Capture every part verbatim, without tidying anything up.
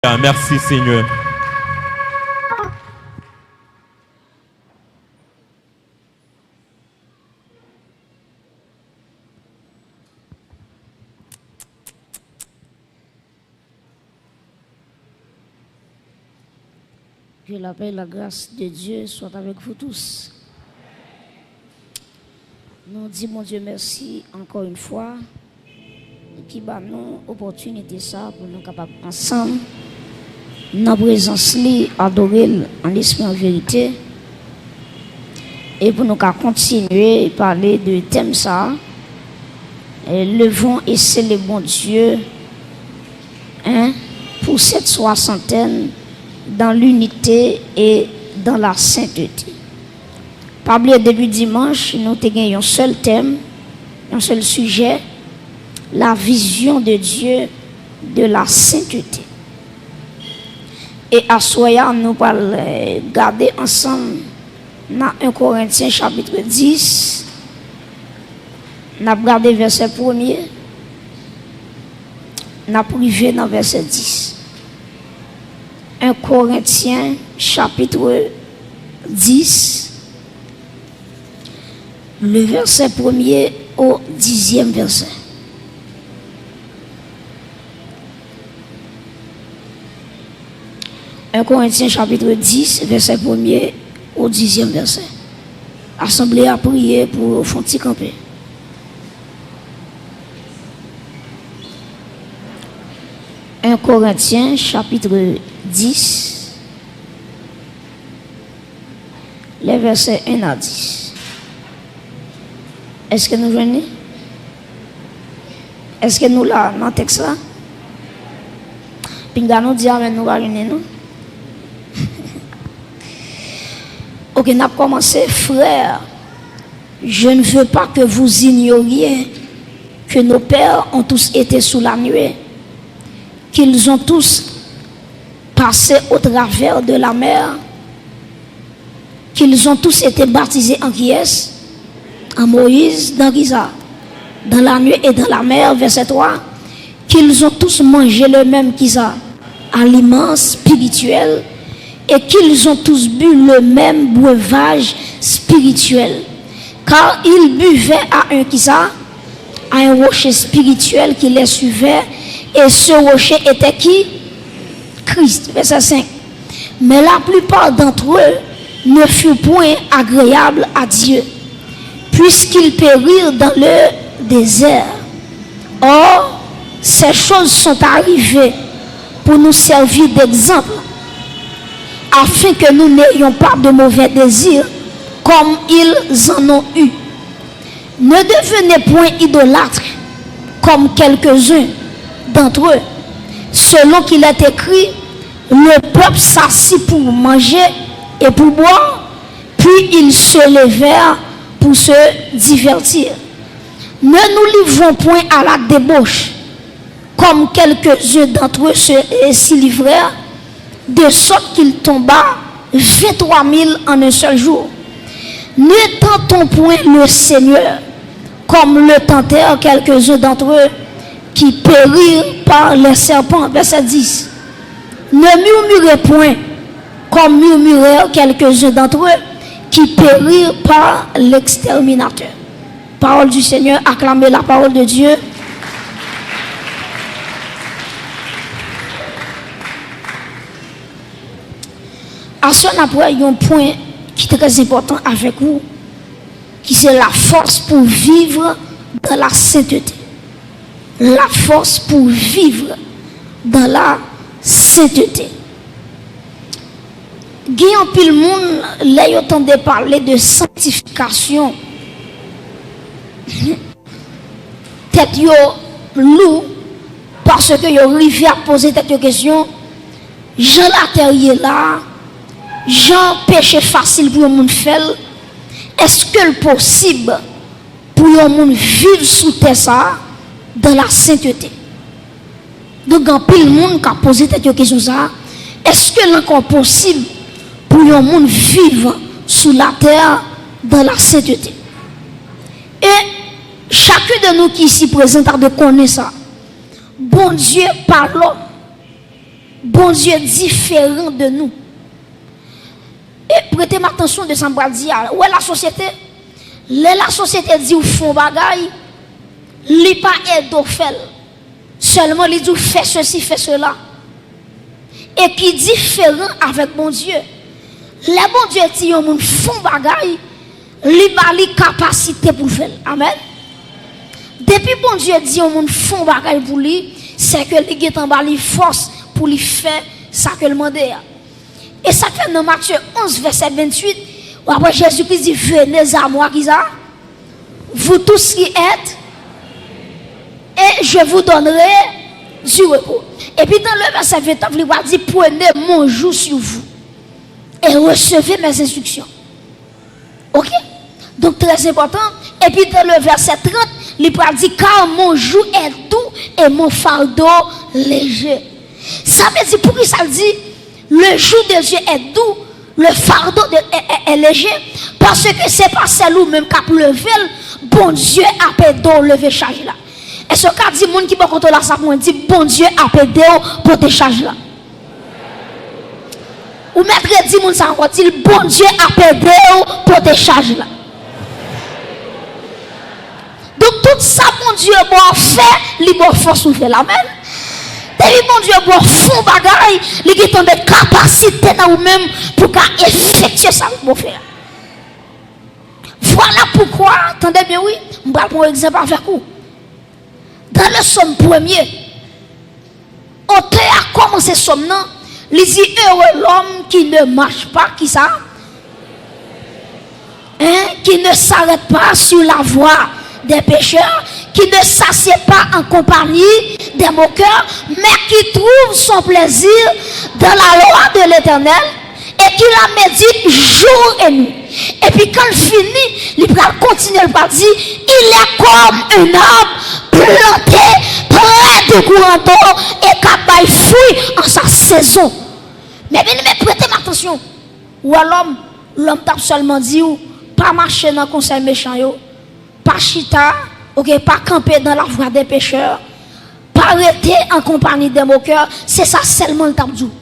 Alelouya. Mèsi, Senyè. Que la paix et la grâce de Dieu soient avec vous tous. Nou di Bondye mèsi ankò yon fwa ki ba nou opòtinite sa pou nou kapab ansanm nan prezans li, adore l an lespri, an verite, e pou nou ka kontinye pale de tèm sa, eh, levons et célébrons Dieu, hein, pour cette soixantaine dans l'unité et dans la sainteté. Pa bliye, depi dimanch, nou te gen yon sèl tèm, yon sèl sijè, la vision de Dieu de la sainteté. E aswè a, nou pral, eh, gade ansanm nan en Korentyen chapit dis, n ap gade vèsè premye, n ap rive nan vèsè dis. En Korentyen chapit dis, le verset premier au dixième verset. En Korentyen chapit dis, vèsè premye o dizyèm vèsè. Asanble a priye pou yo fè yon ti kanpe. En Korentyen chapit dis, les versets un à dix. Èske nou jwenn li? Èske nou la nan tèks la? Pinga nou di amèn, nou pa jwenn li, non? Ok, n ap kòmanse. Frères, je ne veux pas que vous ignoriez que nos pères ont tous été sous la nuée, qu'ils ont tous passé au travers de la mer, qu'ils ont tous été baptisés en qui est? En Moïse, dans qui ça? Dans la nuée et dans la mer, verset trois, qu'ils ont tous mangé le même qui ça? Aliment spirituel, et qu'ils ont tous bu le même breuvage spirituel. Car ils buvaient à un qui ça? À un rocher spirituel qui les suivait, et ce rocher était qui? Christ. Verset cinq. Mais la plupart d'entre eux ne furent point agréables à Dieu, puisqu'ils périrent dans le désert. Or, ces choses sont arrivées pour nous servir d'exemple, afin que nous n'ayons pas de mauvais désirs comme ils en ont eu. Ne devenez point idolâtres comme quelques-uns d'entre eux, selon qu'il est écrit, le peuple s'assit pour manger et pour boire, puis ils se levèrent pour se divertir. Ne nous livrons point à la débauche, comme quelques-uns d'entre eux se, et s'y livrèrent, de sorte qu'il tomba vingt-trois mille en un seul jour. Ne tentons point le Seigneur, comme le tentèrent quelques-uns d'entre eux, qui périrent par les serpents. Verset dix. Ne murmurez point, comme murmurèrent quelques-uns d'entre eux, qui périrent par l'exterminateur. Parole du Seigneur, acclamez la parole de Dieu. Aswè n ap wè yon pwen ki trè enpòtan avèk ou, ki se la force pour vivre dans la sainteté. La force pour vivre dans la sainteté. Gen anpil moun, lè yo tande pale de sanktifikasyon, tèt yo lou, paske yo rive ap poze tèt yo kesyon, jan latè ye la, jan peche fasil pou yon moun fè l, èske l posib pou yon moun viv sou tè sa a dans la sainteté? Donk, gen anpil moun k ap poze tèt yo kesyon sa a, èske l ankò posib pou yon moun viv sou latè dans la sainteté? E chacun de nous qui ici présent ta dwe konnen sa. Bondye pa lòm. Bondye diferan de nou. E prete m atansyon de sa m pral di a. Ou wè lasosyete? Lè lasosyete di w fè yon bagay, li pa ede w fè l. Sèlman li di w fè sesi, fè sela. E ki diferan avèk Bondye. Lè Bondye di yon moun fè yon bagay, li ba li kapasite pou l fè l. Amèn. Depi Bondye di yon moun fè yon bagay pou li, se ke li gentan ba li fòs pou li fè sa ke l mande a. E sa k fè nan Matye onz, vèsè venntuit, w ap wè Jezikri di, venez à moi, kisa? Vous tous qui êtes, et je vous donnerai du repos. Epi nan le vèsè vennèf, li pral di, prenez mon joug sur vous et recevez mes instructions. Ok? Donk, trè enpòtan. Epi nan le vèsè trant, li pral di, car mon joug est doux et mon fardeau léger. Sa vle di, poukisa l di, le joug de Dieu est doux, le fardeau de, est, est, est léger? Paske se pa sèl ou menm k ap leve l, Bondye ap ede w leve chaj la. Èske w ka di moun ki bò kote w la sa pou mwen? Di, Bondye ap ede w pote chaj la. Ou mèt redi moun sa ankò, di l, Bondye ap ede w pote chaj la. Donk, tout sa Bondye ba w fè, li ba w fòs pou fè l. Amèn. Depi Bondye ba w fè yon bagay, li gentan met kapasite nan ou menm pou w ka efektye sa l ba w fè a. Vwala poukwa, tande byen wi, m pral pran yon egzanp avèk ou. Dans le psaume premier, otè a kòmanse sòm nan, li di, heureux l'homme qui ne marche pas, kisa? Hein, qui ne s'arrête pas sur la voie des pécheurs, qui ne s'assied pas en compagnie des moqueurs, mais qui trouve son plaisir dans la loi de l'Éternel et qui la médite jour et nuit. Epi kan l fini, li pral kontinye, l pral di, il est comme un arbre planté près de courant d'eau et k ap bay fwi an sa sezon. Men byeneme, prete m atansyon. Ou wè lòm, lòm t ap sèlman di w, pa mache nan konsèy mechan yo, pa chita, oke, pa kanpe dans la voie des pécheurs, pa rete en compagnie des moqueurs, se sa sèlman l t ap di w.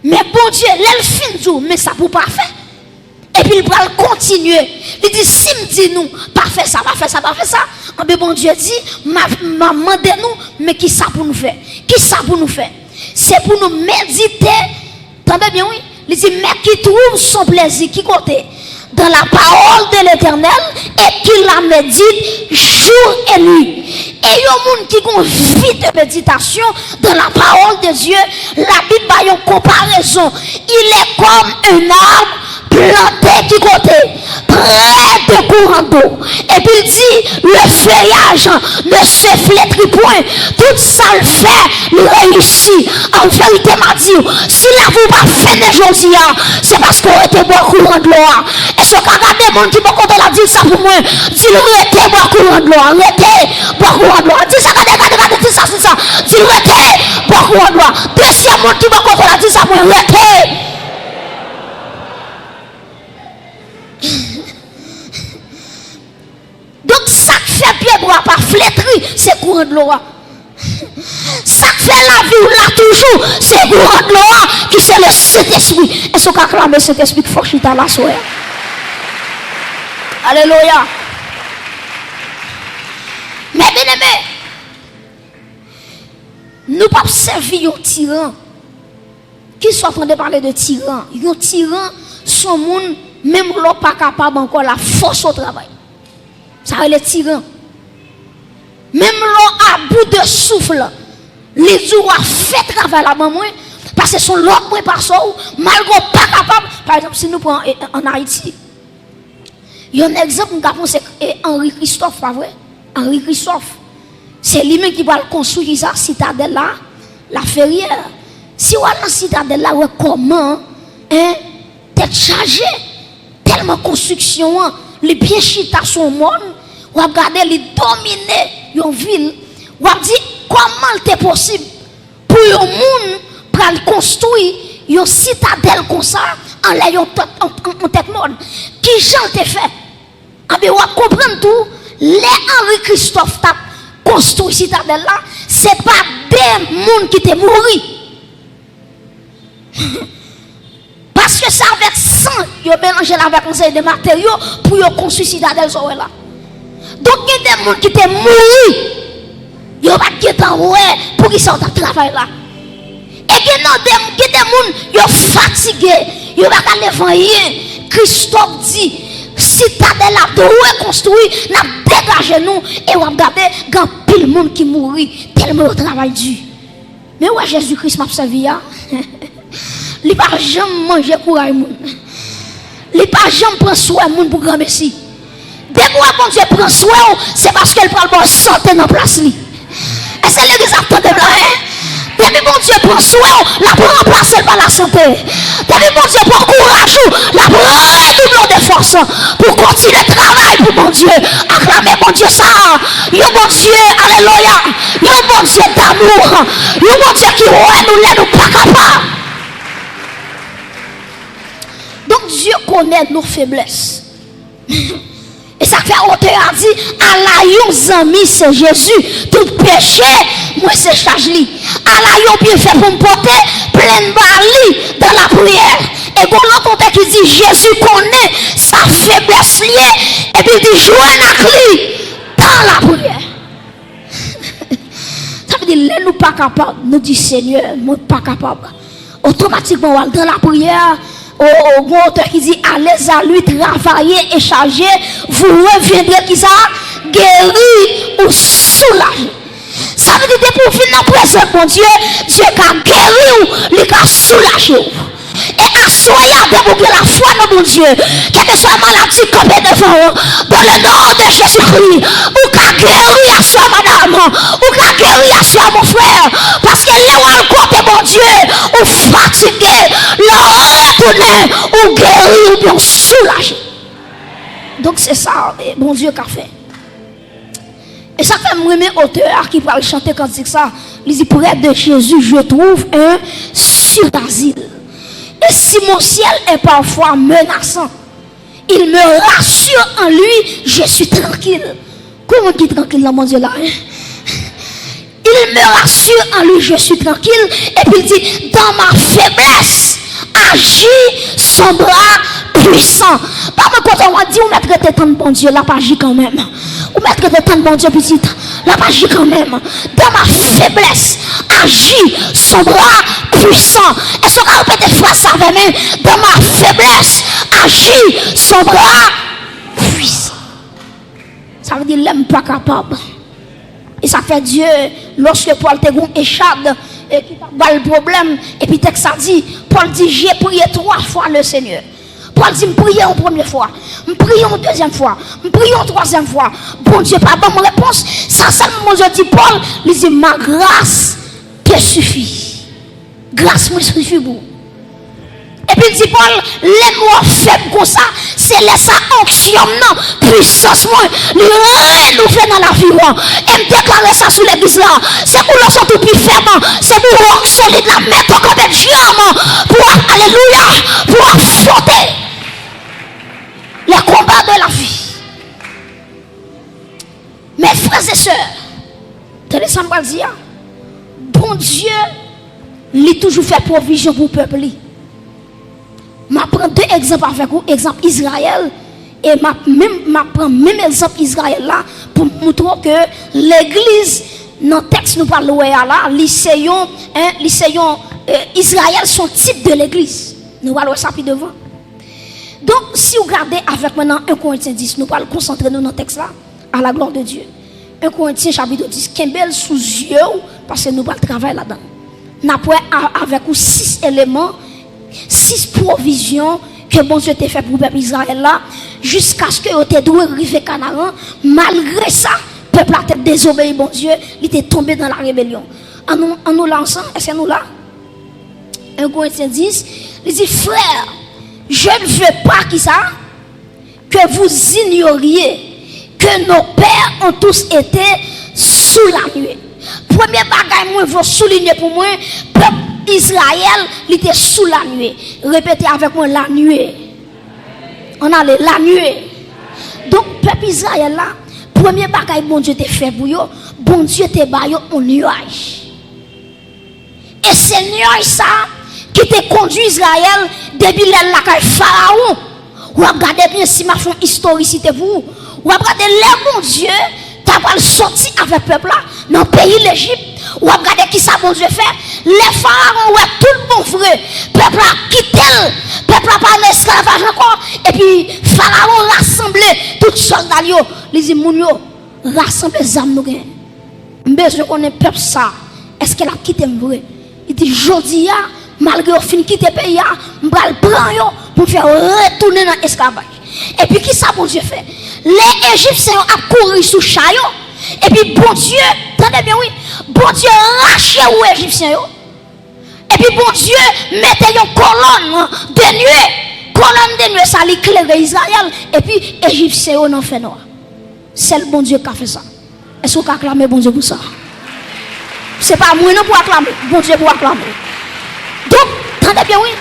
Men Bondye, lè l fin di w, men sa pou w pa fè. Epi l pral kontinye. Li di, si m di nou, pa fè sa, pa fè sa, pa fè sa, anben Bondye di, m a, m a mande nou, men kisa pou nou fè? Kisa pou nou fè? Se pou nou medite, tande byen wi, li di, mais qui trouve son plaisir, ki kote? Dans la parole de l'Éternel et qui la médite jour et nuit. E yon moun ki gon vi de meditasyon dans la parole de Dieu, Labib ba yon konparezon. Il est comme un arbre planté ki kote? Près de courant d'eau. Epi l di, le feuillage ne se flétrit point. Tout sa l fè, li reyisi. An verite, m a di w, si lavi w pa fennen jodi a, se paske w rete bò kouran dlo a. Èske w ka gade moun ki bò kote w la, di l sa pou mwen? Di l rete bò kouran dlo a, rete bò kouran dlo a. Di l sa, gade, gade, gade, di l sa, di l sa. Di l rete bò kouran dlo a. Dezyèm moun ki bò kote w la, di l sa pou mwen, rete. Donk, sa k fè pyebwa pa fletri, se kouran dlo a. Sa k fè lavi w la toujou, se kouran dlo a, ki se le Sentespri. Èske w ka aklame Sentespri k fò chita la aswè a? Alelouya. Men byeneme, nou p ap sèvi yon tiran. Kisa w tande pale de tiran? Yon tiran, se yon moun, menm lè w pa kapab ankò, l ap fòse w travay. Sa rele tiran. Menm lè w a bout de souf, li di w a fè travay la ban mwen, paske se yon lòt mwen pase w, malgre w pa kapab. Pa egzanp, si nou pran, e, ann Ayiti, yon egzanp, m ka panse, e, Henri Christophe, pa vre? Henri Christophe. Se li menm ki pral konstwi kisa? Sitadèl la, Laferyè. Si w al nan Sitadèl la, w wè kòman, en, tèt chaje. Tèlman konstriksyon an, li byen chita sou yon mòn, w ap gade li domine yon vil. W ap di, kòman l te posib pou yon moun pral konstwi yon sitadèl konsa anlè yon tèt, an, an, an tèt mòn? Kijan l te fè? Anben, w ap konprann tou, lè Henri Christophe t ap konstwi sitadèl la, se pa de moun ki te mouri. Yo melanje l avèk yon seri de materyo pou yo konstwi sitadèl sa w wè la. Donk, gen de moun ki te mouri, yo pa t gentan wè poukisa yo t ap travay la. E gen nan de, gen de moun, yo fatige, yo pa ka leve anyen. Kristòf di, sitadèl la ap rekonstwi, n ap degaje nou, e w ap gade, gen anpil moun ki mouri, tèlman yo travay di. Men wè Jezi Kris m ap sèvi a, li pa janm manje kouray moun. Li pa janm pran swè moun pou granmesi. Depi w wè Bondye pran swè w, se paske l pral ba w sante nan plas li. Èske legliz ap tande m la, en? Depi Bondye pran swè w, l ap ranplase l pa lasante. Depi Bondye pran kouraj ou, l ap redouble w de fòs pou w kontinye travay pou Bondye. Aklame Bondye sa a. Yon Bondye, alelouya, yon Bondye damou, yon Bondye ki wè nou lè nou pa kapab. Donk, Dye konnen nou feblès. E sa k fè otè a di, ala yon zanmi se Jezi, tout peche mwen se chaj li. Ala yon byenfè pou m pote, plenn ba li dan lapriyè. E gon lòt otè ki di, Jezi konnen sa feblès li ye, epi l di, jwenn ak li dan lapriyè. Sa vle di, lè nou pa kapab, nou di, Senyè, mwen pa kapab. Otomatikman, w al dan lapriyè, o, o, gon otè ki di, allez à lui, travaillez et chargés, vous reviendrez, kisa? Guéri ou soulager. Sa vle di, depi w vin nan prezans Bondye, Dye ka geri w, li ka soulaje w. E aswè a, depi w gen lafwa nan Bondye, kèlkeswa maladi kanpe devan w, dans le nom de Jésus-Christ, ou ka geri aswè a, madanm, ou ka geri aswè a, mon frè, paske lè w al kote Bondye, ou fatige, lè w retounen, ou geri, oubyen w soulaje. Donk, se sa, e, Bondye ka fè. E sa fè m renmen otè a ki pral chante kantik sa. Li di, près de Jésus, je trouve un sûr asile. Et si mon ciel est parfois menaçant, il me rassure en lui, je suis tranquille. Kou moun ki trankil nan Bondye la, en? Il me rassure en lui, je suis tranquille. Epi l di, dans ma faiblesse, agit son bras puissant. Pa mwen kote w di, ou mèt rete tann Bondye, l ap aji kanmenm. Ou mèt rete tann Bondye, pitit, l ap aji kanmenm. Dans ma faiblesse, agit son bras puissant. Èske w ka repete fraz sa avè m? Dans ma faiblesse, agit son bras puissant. Sa vle di, lè m pa kapab. E sa fè Dye, lòske Pòl te gon echad, e ki t ap ba l pwoblèm, epi tèks sa di, Pòl di, j'ai prié trois fois le Seigneur. Pòl di, m priye yon premye fwa, m priye yon dezyèm fwa, m priye yon twazyèm fwa. Bondye pa ban m repons. Sa sèlman Bondye di Pòl, li di, ma grâce te suffit. Gras mwen sifi pou ou. Epi l di Pòl, lè m wè w fèb konsa, se lè sa onksyon m nan, pwisans mwen, li renouvle nan lavi w. E m deklare sa sou legliz la. Se pou lè w santi w pi fèb, se pou wòk solid la mete w kanpe dyanm pou w ap, alelouya, pou w afwonte les combats de la vie. Men frè e sè, tande sa m pral di a. Bondye, li toujou fè pwovizyon pou pèp li. M ap pran de egzanp avèk ou, egzanp Izrayèl, e m ap menm, m ap pran menm egzanp Izrayèl la pou m moutre w ke legliz nan tèks nou pral wè a la, li se yon, en, li se yon, e, Izrayèl se yon tip de legliz. Nou pral wè sa pi devan. Donk, si w gade avèk mwen nan en Korentyen dis, nou pral konsantre nou nan tèks la, à la gloire de Dieu. En Korentyen chapit dis, kenbe l sou zye w, paske nou pral travay ladan l. N ap wè a-, avèk ou sis eleman, sis pwovizyon ke Bondye te fè pou pèp Izrayèl la, jiskaske yo te dwe rive Kanaran. Malgre sa, pèp la te dezobeyi Bondye, li te tonbe nan la rebelyon. Ann nou, ann nou la ansanm, èske nou la? En Korentyen dis, li di, frères, je ne veux pas, kisa? Que vous ignoriez que nos pères ont tous été sous la nuée. Premye bagay mwen vle w soulinye pou mwen, pèp Izrayèl, li te sou la nuée. Repete avèk mwen, la nuée. Ann ale, la nuée. Donk, pèp Izrayèl la, premye bagay Bondye te fè pou yo, Bondye te ba yo yon nyaj. E se nyaj sa a ki te kondui Izrayèl depi lè l lakay Farawon W ap gade byen, si m ap fè yon istorisite pou ou, w ap gade lè Bondye ta pral sòti avèk pèp la nan peyi Lejip, w ap gade kisa Bondye fè. Lè Farawon wè tout bon vre pèp la ap kite l, pèp la pa nan esklavaj ankò, epi Farawon rasanble tout sòlda l yo, li di moun yo, rasanble zam nou genyen. M bezwen konnen pèp sa, èske l ap kite m vre? Li di, jodi a, malgre yo fin kite peyi a, m pral pran yo pou m fè yo retounen nan esklavaj. Epi kisa Bondye fè? Lè Ejipsyen yo ap kouri sou cha yo, epi Bondye, tande byen wi, Bondye rache wou Ejipsyen yo, epi Bondye mete yon kolòn de nwe, kolòn de nwe sa li klere Izrayèl, epi Ejipsyen yo nan fènwa. Sèl Bondye ka fè sa. Èske w ka aklame Bondye pou sa? Se pa mwen non pou aklame, Bondye pou aklame. Donk, tande byen wi.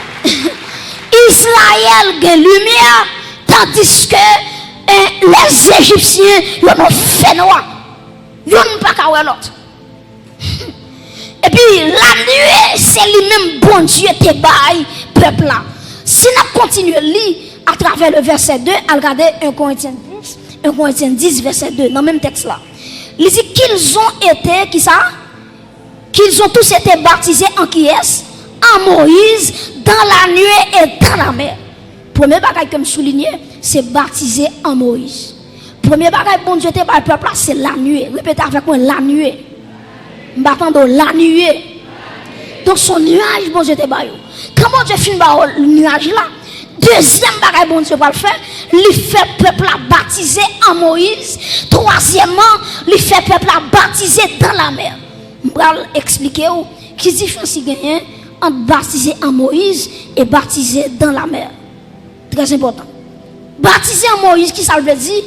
Izrayèl gen limyè, tandiske, eh, lèzejipsyen yo nan fènwa. Youn pa ka wè lòt. Epi lannuit, se li menm Bondye te bay pèp la. Si n ap kontinye li atravè le vèsè de, al gade en Korentyen dis, en Korentyen dis, vèsè de, nan menm tèks la. Li di, qu'ils ont été, kisa? Qu'ils ont tous été baptisés en qui est? En Moïse, dans la nuée et dans la mer. Premye bagay ke m soulinye, se batize an Moyiz. Premye bagay Bondye te bay pèp la, se lannuit. Repete avèk mwen, lannuit. M pa tande w, lannuit. Donk, se yon nyaj Bondye te ba yo. Kan Bondye fin ba yo nyaj la, dezyèm bagay Bondye pral fè, li fè pèp la batize an Moyiz. Twazyèmman, li fè pèp la batize dan lamè. M pral eksplike w ki diferans ki genyen ant batize an Moyiz e batize dan lamè. Trè enpòtan. Batize an Moyiz, ki sa l vle di?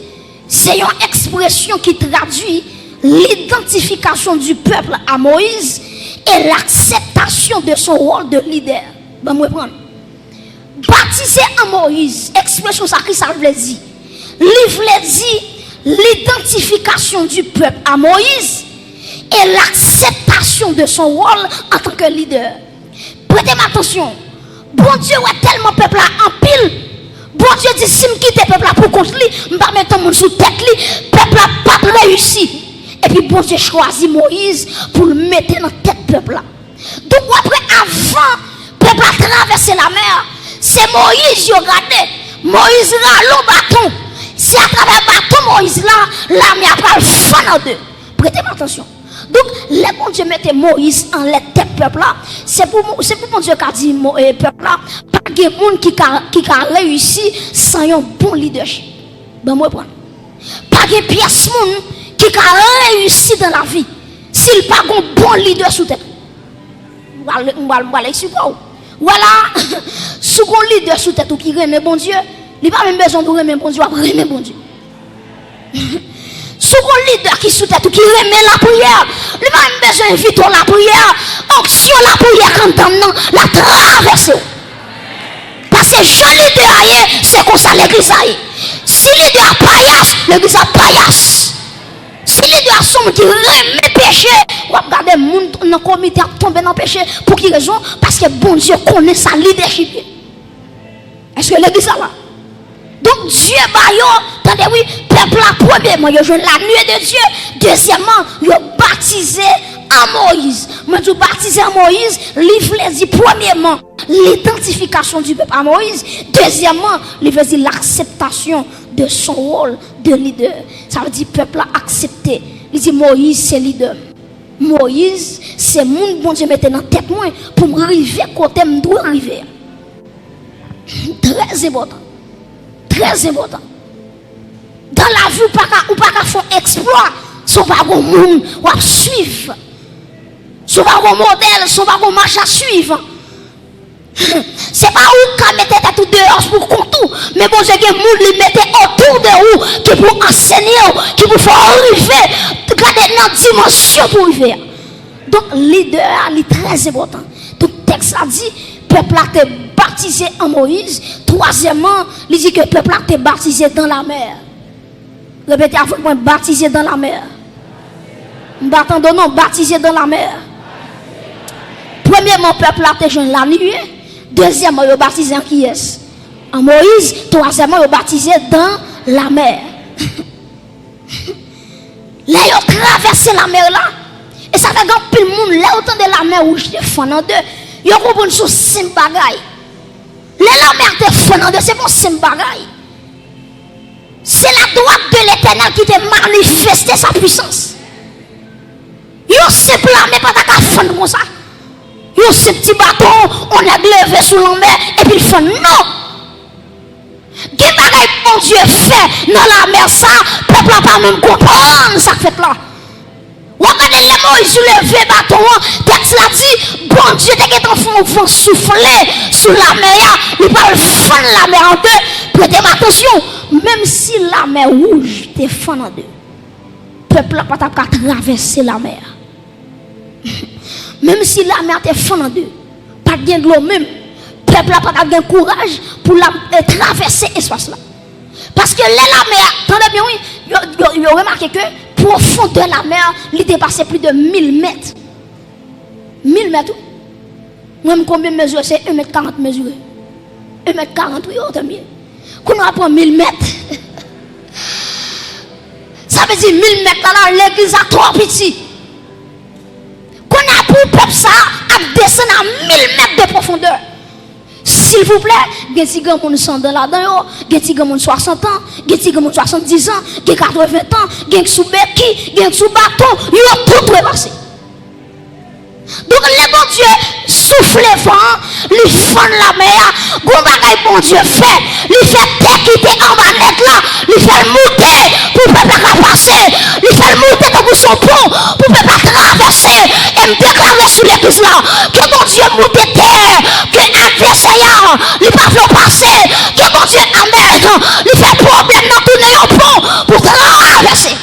Se yon ekspresyon ki tradui l'identification du peuple à Moïse et l'acceptation de son rôle de leader. Ban m reprann. Batize an Moyiz, ekspresyon sa, ki sa l vle di? Li vle di l'identification du peuple à Moïse et l'acceptation de son rôle en tant que leader. Prete m atansyon. Bondye wè tèlman pèp la anpil, Bondye di, si m kite pèp la pou kont li, m pa met yon moun sou tèt li, pèp la p ap reyisi. Epi Bondye chwazi Moyiz pou l mete nan tèt pèp la. Donk, w ap wè, avan pèp la travèse lamè a, se Moyiz yo gade. Moyiz rale yon baton. Se atravè baton Moyiz la, lamè a pral fann an de. Prete m atansyon. Donk, lè Bondye mete Moyiz anlè tèt pèp la, se pou, se pou Bondye ka di Mo-, eh, pèp la, pa gen moun ki ka, ki ka reyisi san yon bon lidèchip. Ban m reprann. Pa gen pyès moun ki ka reyisi dan lavi si l pa gon bon lidè sou tèt li. M pral, m pral, m pral eksplike w. Vwala, si w gon lidè sou tèt ou ki renmen Bondye, li pa menm bezwen pou renmen Bondye, w ap renmen Bondye. Si w gon lidè ki sou tèt ou ki renmen lapriyè, li pa menm bezwen envite w lapriyè, onksyon lapriyè k anndan l nan, l ap travèse w. Paske jan lidè a ye, se konsa legliz la ye. Si lidè a payas, legliz la payas. Si lidè a se yon moun ki renmen peche, w ap gade moun nan komite ap tonbe nan peche. Pou ki rezon? Paske Bondye konnen sa lidèchip ye. Èske legliz la la? Donk, Dye ba yo, tande wi, pèp la, premyeman, yo jwenn la nuée de Dieu, dezyèmman, yo batize an Moyiz. Mwen di w, batize an Moyiz, li vle di, premyeman, l'identification du peuple à Moïse, dezyèmman, li vle di l'acceptation de son rôle de leader. Sa vle di pèp la aksepte. Li di, Moyiz se lidè m. Moyiz se moun Bondye mete nan tèt mwen pou m rive kote m dwe rive a. Trè enpòtan. Trè enpòtan. Dan lavi, ou pa ka, ou pa ka fè yon eksplwa si w pa gon moun w ap swiv. Si w pa gon modèl, si w pa gon mach a swiv. Se pa ou k ka mete tèt ou deyò pou kont ou, men Bondye gen moun li mete otou de ou ki pou ansenye w, ki pou fè w rive, gade nan dimansyon pou w rive a. Donk, lidè a, li trè enpòtan. Donk, tèks la di, pèp la te batize an Moyiz. Twazyèmman, li di ke pèp la te batize dan lamè. Repete avèk mwen, batize dan lamè. M pa tande w non, batize dan lamè. Premyeman, pèp la te jwenn la nuée. Dezyèmman, yo batize an kiyès? An Moyiz, twazyèmman, yo batize dan lamè. Lè yo travèse lamè la, e sa fè gen anpil moun, lè yo tande lamè wouj te fann an de, yo konprann se yon senp bagay. Lè lamè a te fann an de, se pa yon senp bagay. Se la droite de l'Éternel ki te manifeste sa pwisans. Yon senp lamè pa ta ka fann konsa. Yon senp ti baton, yon nèg leve sou lanmè, epi l fann. Non! Gen bagay Bondye fè nan lamè sa, pèp la pa menm konprann sa k fèt la. W ap gade lè Moyiz leve baton an, tèks la di, Bondye te gentan fè yon van soufle sou lamè a, li pral fann lamè an de. Prete m atansyon, menm si lamè wouj te fann an de, pèp la pa t ap ka travèse lamè a. Menm si lamè a te fann an de, pa t gen dlo menm, pèp la pa t ap gen kouraj pou l ap, eh, travèse espas la. Paske lè lamè a, tande byen wi, yo, yo, yo remake ke pwofondè lamè a, li depase plis de mil mèt. Mil mèt wi. Mwen, m konbyen m mezire? Se en mèt karant m mezire. En mèt karant wi, yo, tande byen. Kounye a pran mil mèt. Sa vle di mil mèt la, la, legliz la twò piti. Kounye a pou pèp sa a ap desann a mil mèt de pwofondè. Silvouplè, gen ti granmoun san dan ladan yo, gen ti granmoun swasant an, gen ti granmoun swasanndiz an, gen katreven an, gen k sou beki, gen k sou baton, yo tout trepase. Donk, lè Bondye soufle van an, li fann lamè a, gon bagay Bondye fè, li fè tè ki te anba nèt la, li fè l moute pou pèp la ka pase, li fè l moute tankou se yon pon pou pèp la travèse. E m deklare sou legliz la, ke Bondye moute tè ke advèsè a, li pa vle w pase, ke Bondye, amèn, li fè pwoblèm nan tounen yon pon pou travèse.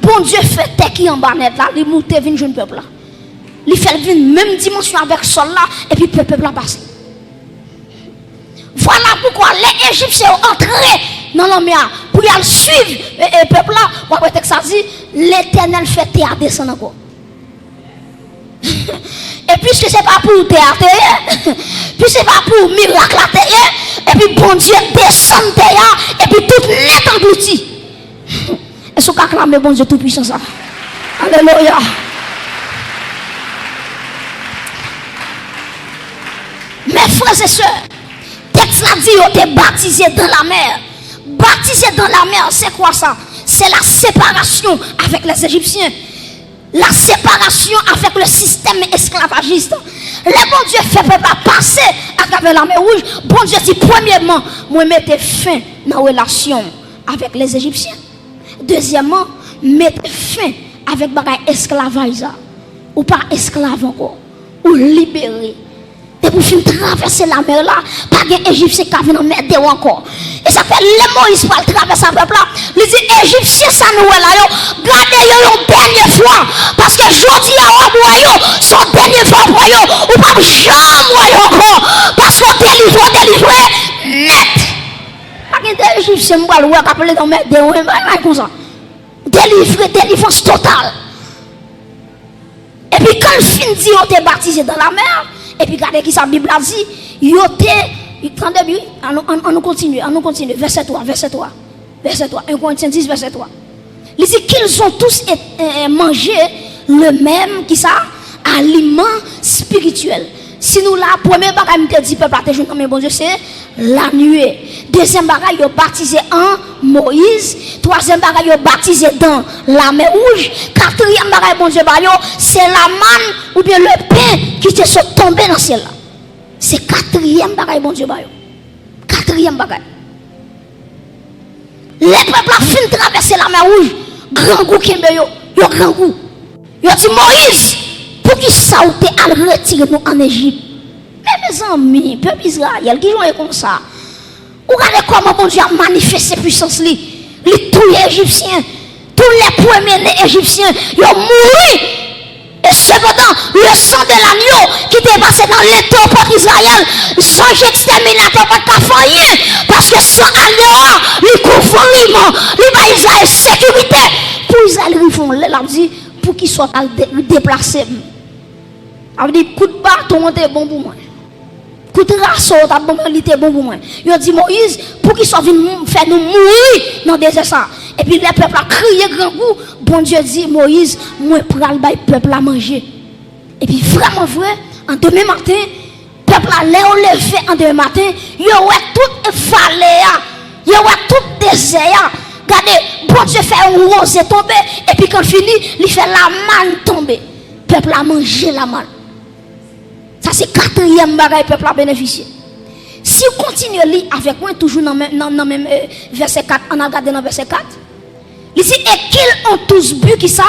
Bondye fè tè ki anba nèt la, li moute vin jwenn pèp la. Li fè l vin menm dimansyon avèk sòl la, epi pèp, pèp la pase. Vwala poukwa lè Ejipsyen yo antre nan lanmè a pou y al swiv, e, e, pèp la, w ap wè tèks la di, Letènèl fè tè a desann ankò. E piske se pa pou ou tè a te ye, piske se pa pou ou mirak la te ye, epi Bondye desann tè a, epi tout nèt anglouti. Èske w ka aklame Bondye Toupisan sa? Alelouya! Mes frères et sœurs, tèks la di yo te batize dan lamè. Batize dan lamè, se kwa sa? Se la séparation avec les Égyptiens. La séparation avec le système esclavagiste. Lè Bondye fè pèp la pase atravè lamè wouj, Bondye di, premyèman, mwen mete fen nan relasyon avèk les Égyptiens. Dezyèmman, mete fen avèk bagay esklavaj sa. Ou pa esklav ankò. Ou libere. Depi w fin travèse lamè la, pa gen Ejipsyen k ka vin anmède w ankò. E sa fè lè Moyiz pral travèse a pèp la, li di, Ejipsyen sa nou wè la yo, gade yo yon dènye fwa, paske jodi a w ap wè yo, se yon dènye fwa w ap wè yo, ou p ap janm wè yo ankò, paske w delivre, w delivre nèt. Pa gen de Ejipsyen m pral wè k ap lete anmède w, e bagay konsa. Delivre, delivrans total. Epi kan l fin di yo te batize dan lamè, epi gade kisa Bib la di, yo te, tande byen, ann, ann, ann nou kontinye, ann nou kontinye, vèsè twa, vèsè twa, vèsè twa, en Korentyen dis, vèsè twa. Li di, qu'ils ont tous é-, é-, é mangé le même, kisa? Aliment spirituel. Si nou la, premye bagay m te di pèp la te jwenn nan men Bondye, se la nuée. Dezyèm bagay, yo batize an Moyiz. Twazyèm bagay, yo batize dan lamè wouj. Katriyèm bagay Bondye ba yo, se lamann oubyen le pen ki te sot tonbe nan syèl la. Se katriyèm bagay Bondye ba yo. Katriyèm bagay. Lè pèp la fin travèse lamè wouj, grangou kenbe yo. Yo grangou. Yo di, Moyiz, poukisa w te al retire nou ann Ejip? Men mezanmi, pèp Izrayèl, kijan w ye konsa? Ou gade kòman Bondye ap manifeste pwisans li. Li touye Ejipsyen. Tout lè premye ne Ejipsyen, yo mouri. E sepandan, le sang de l'agneau ki te pase nan lentèpòt Izrayèl, zanj ekstèminatè pa t ka fè anyen, paske san agneau a, li kouvri m, li bay Izrayèl sekirite. Pou Izrayèl rive yon lè, l ap di, poukisa w t al de-, deplase m? Sa vle di, kout baton an te bon pou mwen. Tout raso yo t ap ban mwen, li te bon pou mwen. Yo di Moyiz, poukisa w vin mou- fè nou mouri nan dezè sa a? Epi lè pèp la kriye grangou, Bondye di Moyiz, mwen pral bay pèp la manje. Epi vrèman vre, an demen maten, pèp la, lè yo leve an demen maten, yo wè tout vale a, yo wè tout dezè a. Gade, Bondye fè yon woze tonbe, epi kan fini, li fè lamàn tonbe. Pèp la manje lamàn. Sa se katriyèm bagay pèp la benefisye. Si w kontinye li avèk mwen, toujou nan men, nan, nan menm, eh, vèsè kat, ann al gade nan vèsè kat. Li di, et qu'ils ont tous bu, kisa?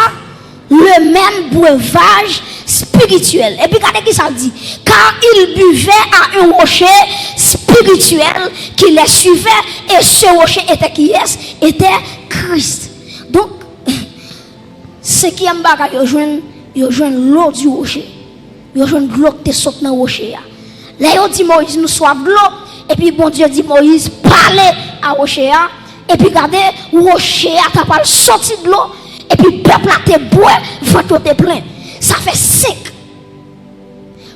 Le même breuvage spirituel. Epi gade kisa l di. Car ils buvaient à un rocher spirituel qui les suivait, et ce rocher était qui est? Était Christ. Donk, senkyèm bagay yo jwenn, yo jwenn l'eau du rocher. Yo jwenn dlo ki te sot nan woche a. Lè yo di Moyiz, nou swaf dlo, epi Bondye di Moyiz, pale a woche a, epi gade, woche a ta pral soti dlo, epi pèp la te bwè, vant yo te plen. Sa fè senk.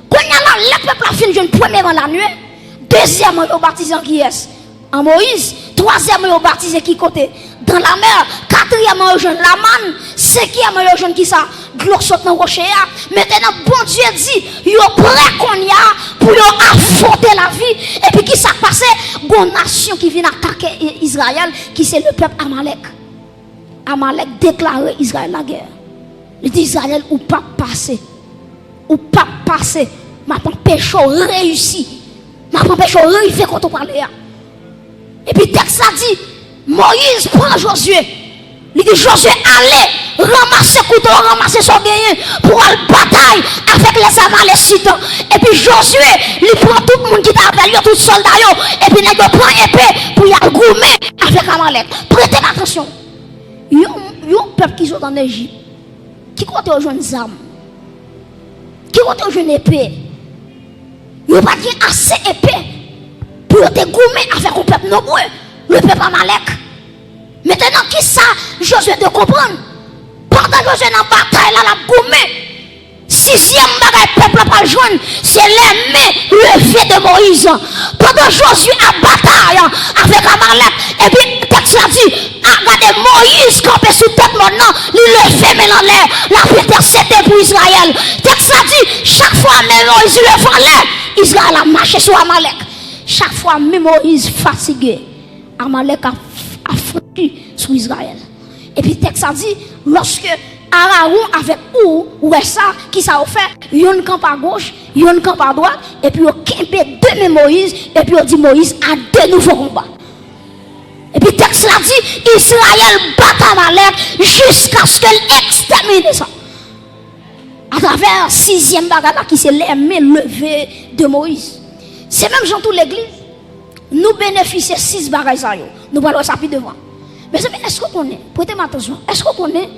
Kounye a la, lè pèp la fin jwenn premyèman lanwit, dezyèmman, yo batize an kiyès? An Moyiz. Twazyèmman, yo batize ki kote? Dan lamè. Katriyèmman, yo jwenn lamàn. Senkyèmman, yo jwenn kisa? Dlo sot nan woche a. Mentnan, Bondye di, yo prè kounye a pou yo afwonte lavi. Epi kisa k pase? Gon nasyon ki vin atake I-, Izrayèl, ki se le pèp Amalèk. Amalèk deklare Izrayèl lagè. Li di Izrayèl, ou p ap pase. Ou p ap pase. M ap anpeche w reyisi. M ap anpeche w rive kote w prale a. Epi tèks la di, Moyiz pran Jozye. Li di Jozye, ale, ranmase kouto, ranmase sa w genyen pou w al batay avèk lèzamalésit. Epi Jozye, li pran tout moun ki t avè l yo, tout sòlda yo, epi nèg yo pran epe pou y al goumen avèk Amalèk. Prete m atansyon. Yon, yon pèp ki sot ann Ejip, ki kote yo jwenn zam? Ki kote yo jwenn epe? Yo pa t gen ase epe pou yo te goumen avèk yon pèp nonbre, le pèp Amalèk. Mentnan, kisa Jozye te konprann? Pandan Jozye nan batay la, l ap goumen, sizyèm bagay pèp la pral jwenn, se les mains levées de Moïse. Pandan Jozye ap batay avèk Amalèk, epi tèks la di, a, gade, Moyiz kanpe sou tèt mòn nan, li leve men l anlè, l ap entèsede pou Izrayèl. Tèks la di, chak fwa men Moyiz leve anlè, Izrayèl ap mache sou Amalèk. Chak fwa men Moyiz fatige, Amalèk ap, ap franchi sou Izrayèl. Epi tèks la di, lòske Arawon avèk Ou wè sa, kisa yo fè? Yonn kanpe agoch, yonn kanpe adwat, epi yo kenbe de men Moyiz, epi yo di Moyiz, à de nouveaux combats. Epi tèks la di, Izrayèl bat Amalèk jiskaske l ekstèmine sa. Atravè sizyèm bagay la ki se les mains levées de Moïse. Se menm jan tou legliz, nou benefisye sis bagay sa yo. Nou pral wè sa pi devan. Mezanmi, èske w konnen? Prete m atansyon. Èske w konnen,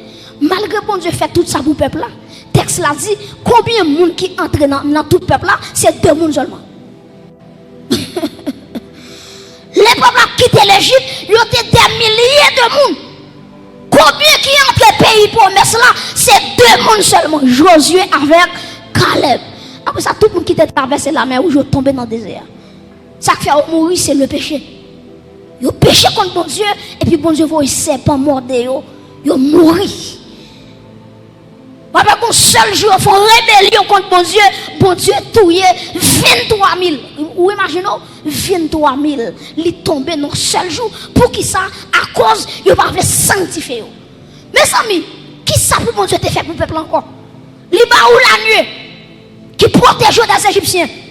malgre Bondye fè tout sa pou pèp la, tèks la di, konbyen moun ki antre nan, nan tout pèp la? Se de moun sèlman. Lè pèp la kite Lejip, yo te dè milye de moun. Konbyen ki antre peyi pwomès la? Se de moun sèlman, Jozye avèk Kalèb. Apre sa, tout moun ki te travèse Lamè Wouj yo tonbe nan dezè a. Sa k fè yo mouri, se le peche. Yo peche kont Bondye, epi Bondye voye sèpan mòde yo, yo mouri. W ap wè gon sèl jou yo fè yon rebelyon kont Bondye, Bondye touye venntwa mil. Ou imajine w, venntwa mil. Li tonbe nan sèl jou. Poukisa? Akoz yo pa vle sanktifye yo. Mezanmi, kisa pou Bondye te fè pou pèp la ankò? Li ba ou lanwit ki pwoteje w dè Ejipsyen.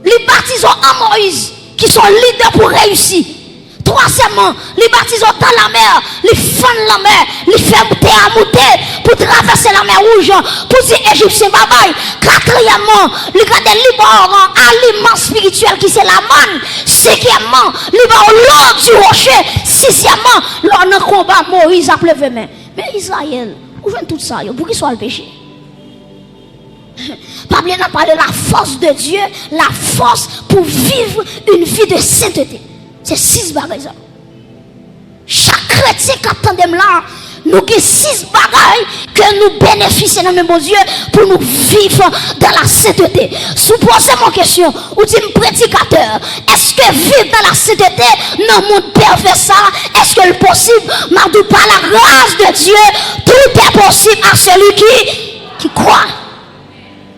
Li batize w an Moyiz, ki se yon lidè pou reyisi. Twazyèmman, li batize w dan lamè, li fann lanmè, li fè tè a moute pou travèse Lamè Wouj, pou di Ejipsyen babay. Katriyèmman, li gade li ba w aliman espirityèl ki se lamàn. Senkyèmman, li ba w l'eau du rocher. Sizyèmman, lè w nan konba, Moyiz ap leve men. Men Izrayèl, ou jwenn tout sa yo, poukisa w al peche? Pa bliye n ap pale la force de Dieu, la force pour vivre une vie de sainteté. Se sis bagay sa. Chak kretyen k ap tande m la, Nou gen sis bagay ke nou benefisye nan men Bondye pou nou viv dans la sainteté. Si w poze m yon kesyon, ou di m, predikatè, èske viv dans la sainteté nan mond pèvè sa, èske l posib? M ap di w, par la grâce de Dieu, tout est possible à celui qui, qui croit.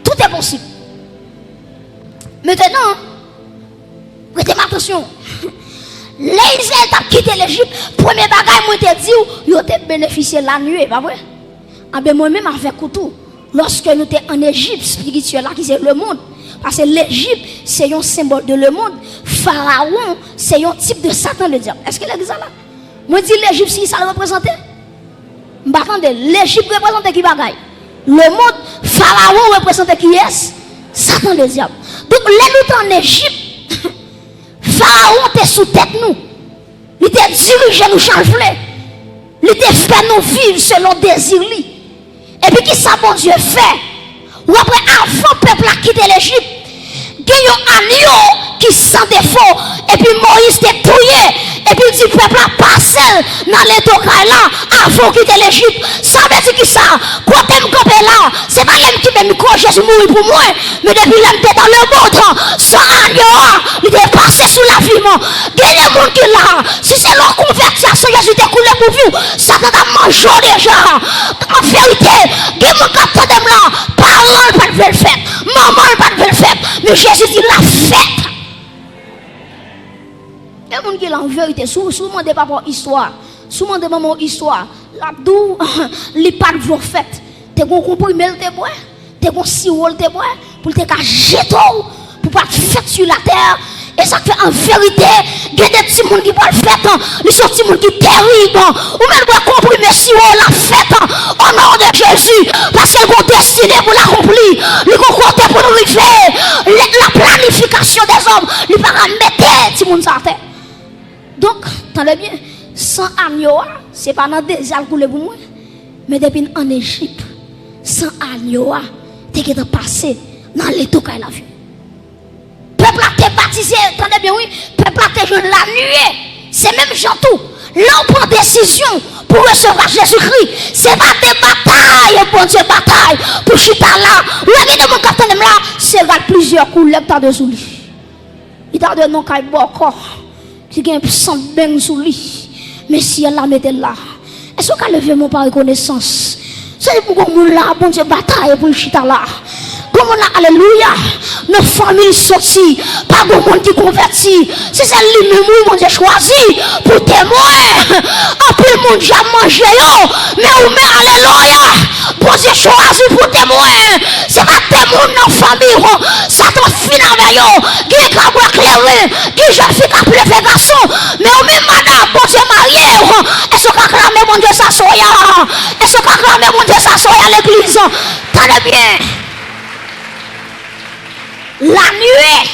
Tout est possible. Mentenan, prete m atansyon. Lè Izrayèl t ap kite Lejip, premye bagay mwen te di w, yo te benefisye lannuit, pa vre? Anben, mwen menm avèk ou tou, lòske nou te ann Ejip espirityèl la, ki se lemonn, paske Lejip se yon senbòl de lemonn, Farawon se yon tip de Satan, le dyab. Èske legliz la la? Mwen di Lejip, si sa l reprezante? M pa tande. Lejip reprezante ki bagay? Lemonn. Farawon reprezante kiyès? Satan, le dyab. Donk, lè nou te ann Ejip, Farawon te sou tèt nou. Li te dirije nou jan l vle. Li te fè nou viv selon dezi li. Epi ki sa Bondye fè? Ou apre, avan pèp la kite Lejip, gen yon anyo ki san defo, epi Moyiz te touye, epi l di pèp la, pase l nan leto kay la avan w kite Lejip. Sa vle di ki sa? Kote m kanpe la, se pa lè m kenbe mikwo Jezi mouri pou mwen, men depi lè m te dans le monde, san anyo a, li te pase sou lavi m. Gen de moun ki la, si se lè w konvèti a, san Jezi te koule pou vi w, Satan t ap manje w deja. An verite, gen moun k ap tande m la, paran l pa t vle l fèt, manman l pa t vle l fèt, men Jezi di l ap fèt. Gen moun ki la an verite, si w, si w mande papa w istwa, si w mande manman w istwa, l ap di w li pa t vle w fèt. Te gon konprime l te bwè, te gon siwo l te bwè, pou l te ka jete w, pou w pa t fèt sou latè. E sa k fè, an verite, gen de timoun ki pral fèt, li se yon timoun ki terib. Ou menm bwè konprime siwo, l ap fèt, o non de Jezi, paske l gon destine pou l akonpli, li gon kote pou l rive. La planification des hommes, li pa ka mete timoun sa atè. Donk, tande byen, san anyo a, se pa nan deza l koule pou mwen, men depi n ann Ejip, san anyo a te gentan pase nan leto kay lavi. Pèp la te batize, tande byen wi, pèp la te jwenn lannuit. Se menm jan tou, lè w pran desizyon pou resevwa Jezikri, se pa de batay Bondye batay pou chita la. Ou wè gen de moun k ap tande m la, se rad plizyè koulè k ta dwe sou li. Li ta dwe nan kay bòkò ki gen sant beng sou li. Men syèl la mete l la. Èske w ka leve men w pa rekonesans? Se pou gon moun la, Bondye batay pou l chita la. Gon moun la, alelouya, nan fanmi l soti, pa gon moun ki konvèti. Se sèl li menm, wi, Bondye chwazi pou temwen. Anpil moun djab manje yo, men ou menm, alelouya, Bondye chwazi pou temwen. Se pa de moun nan fanmi w Satan fin avè yo. Gen kabwè kleren, gen jèn fi k ap leve gason. Men ou menm, madanm, Bondye marye w. Èske w ka aklame Bondye sa soya? Èske w ka aklame Bondye sa soya, legliz? Tande byen. Lannuit.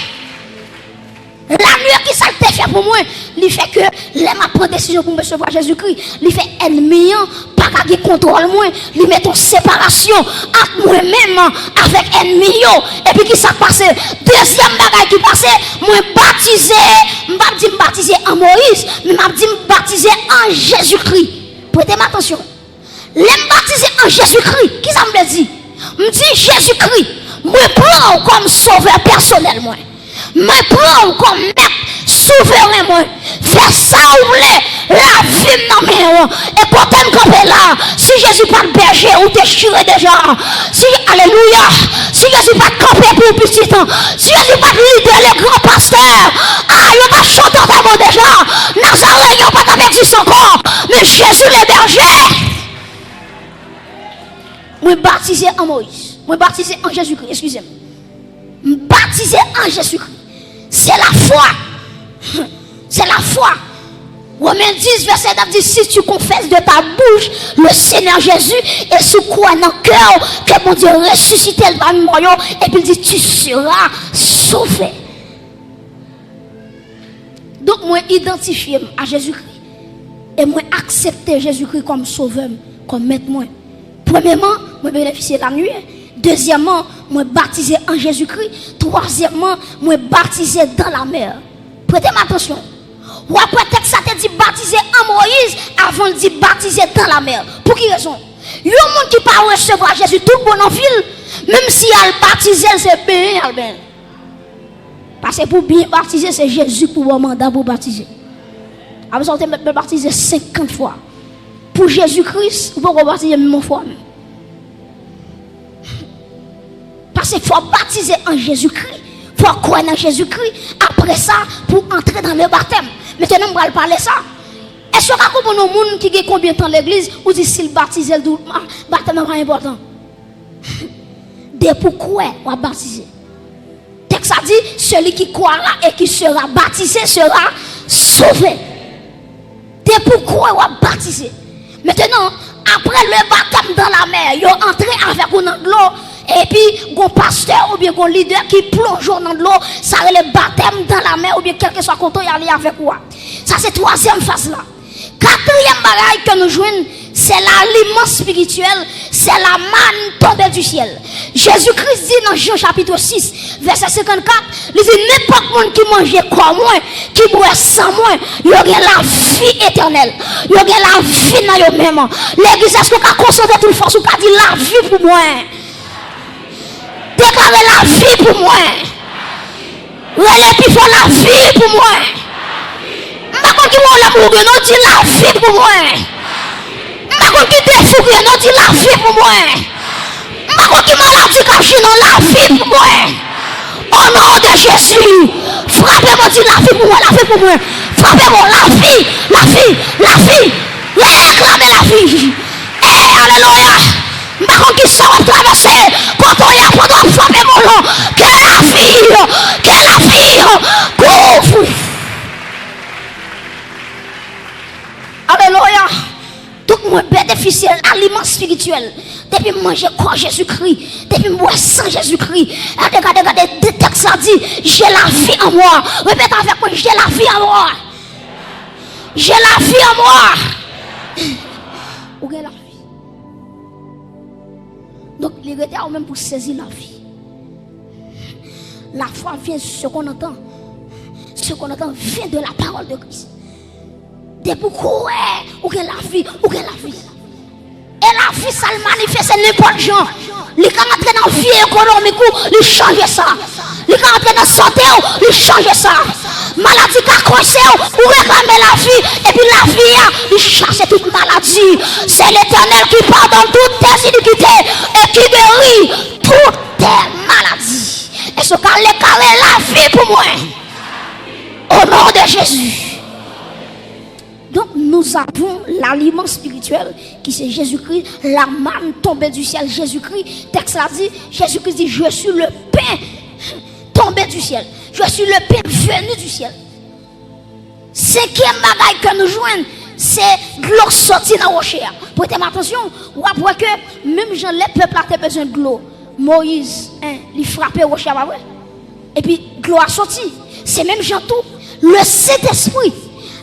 Lannuit, ki sa l te fè pou mwen? Li fè ke lè m ap pran desizyon pou m resevwa Jezikri, li fè ènmi an pa ka gen kontwòl mwen. Li mete yon separasyon ant mwen menm avèk ènmi yo. Epi ki sa k pase? Dezyèm bagay ki pase, mwen batize, m p ap di m batize an Moyiz, men m ap di m batize an Jezikri. Prete m atansyon. Lè m batize an Jezikri, ki sa m vle di? M di, Jezikri, mwen pran w kòm sovè pèsonèl mwen. Mwen pran w kòm mèt souveren mwen. Fè sa w vle, lavi m nan men w. E kote m kanpe la, si Jezi pa t bèje, ou te chire deja. Si, alelouya, si Jezi pa t kanpe pou w pitit, si Jezi pa t lidè, le gran pastè, a, yo t ap chante antèman deja. Nazaryen yo pa t ap egziste ankò. Men Jezi le bèje. Mwen batize an Moyiz. Mwen batize an Jezikri, eskize m. M batize an Jezikri. Se lafwa. Se lafwa. Romen dis, vèsè nèf di, si tu confesses de ta bouche le Seigneur Jésus et si w kwè nan kè w ke Bondye resisite l pami mò yo, epi l di, tu seras sauvé. Donk, mwen idantifye m a Jezikri e mwen aksepte Jezikri kòm sovè m, kòm mèt mwen. Premyèman, mwen benefisye lannuit. Dezyèmman, mwen batize an Jezikri. Twazyèmman, mwen batize dans la mer. Prete m atansyon. W ap wè tèks la te di batize an Moyiz avan l di batize dan lamè. Pou ki rezon? Yon moun ki pa resevwa Jezi tout bon nan vi l, menm si y al batize l, se benyen y al benyen l. Paske pou byen batize, se Jezi k pou ba w manda pou w batize. Apre sa, w te mèt batize senkant fwa. Pou Jezi Kris, ou poko batize menm yon fwa menm. Paske fò w batize an Jezikri, fò w kwè nan Jezikri, apre sa, pou antre dans le baptême. Mentnan, m pral pale sa. Èske w ka konprann yon moun ki gen konbyen tan legliz, ou di si l batize, l di w, "Ah, batèm nan pa enpòtan"? Depi w kwè, w ap batize. Tèks la di, celui qui croira et qui sera baptisé sera sauvé. Depi w kwè, w ap batize. Mentnan, apre le baptême dans la mer, yo antre avèk ou nan dlo, epi gon pastè oubyen gon lidè ki plonje w nan dlo, sa rele baptême dans la mer oubyen kèlkeswa kote y ale avèk ou a. Sa se twazyèm faz la. Katriyèm bagay ke nou jwenn, se lalimman espirityèl, se la manne tombée du ciel. Jezi Kris di nan Jan chapit sis, vèsè senkannkat, li di, "Nenpòt moun ki manje kò mwen, ki bwè san mwen, yo gen lavi etènèl. Yo gen lavi nan yo menm." Legliz, èske w ka konsantre tout fòs ou ka di, "Lavi pou mwen"? Deklare, "Lavi pou mwen." Rele pi fò, "Lavi pou mwen." M pa konn ki pwoblèm ou gen, non, di, "Lavi pou mwen." M pa konn ki defi w gen, non, di, "Lavi pou mwen." M pa konn ki maladi k ap jwenn ou, "Lavi pou mwen." O non de Jezi, frape mwen, di, "Lavi pou mwen, lavi pou mwen." Frape mwen, lavi, lavi, lavi. Reklame lavi. E alelouya. M pa konn ki sa w ap travèse. Kote w ye a, pandan w ap frape molo, ke lavi, ke lavi kouvri. Alelouya. Tout mwen benefisye aliman espirityèl. Depi m manje kò Jezikri, depi m bwè san Jezikri. Gade, gade, gade, de tèks la di, "J'ai la vie en moi." Repete avèk mwen, "J'ai la vie en moi." J'ai la vie en moi. Ou gen lavi. Donk, li rete a ou menm pou sezi lavi. La foi vient de ce qu'on entend. Ce qu'on entend vient de la parole de Christ. Depi w kwè, ou gen lavi, ou gen lavi. E lavi sa l manifeste nenpòt jan. Li ka antre nan vi ekonomik ou, li chanje sa. Li ka antre nan sante w, li chanje sa. Maladi ka kwense w, ou reklame lavi, epi lavi a, li chase tout maladi. C'est l'Éternel qui pardonne toutes tes iniquités et qui guérit toutes tes maladies. Èske w ka deklare, "Lavi pou mwen"? Au nom de Jésus. Donc, nous avons l'aliment spirituel qui c'est Jésus-Christ, la manne tombée du ciel, Jésus-Christ. Tèks la di, Jezikri di, "Je suis le pain tombé du ciel. Je suis le pain venu du ciel." Senkyèm bagay ke nou jwenn, se dlo soti nan woche a. Prete m atansyon, w ap wè ke menm jan lè pèp la te bezwen dlo, Moyiz, en, li frape woche a, pa vre? Epi dlo a soti. Se menm jan tou, Lesentespri,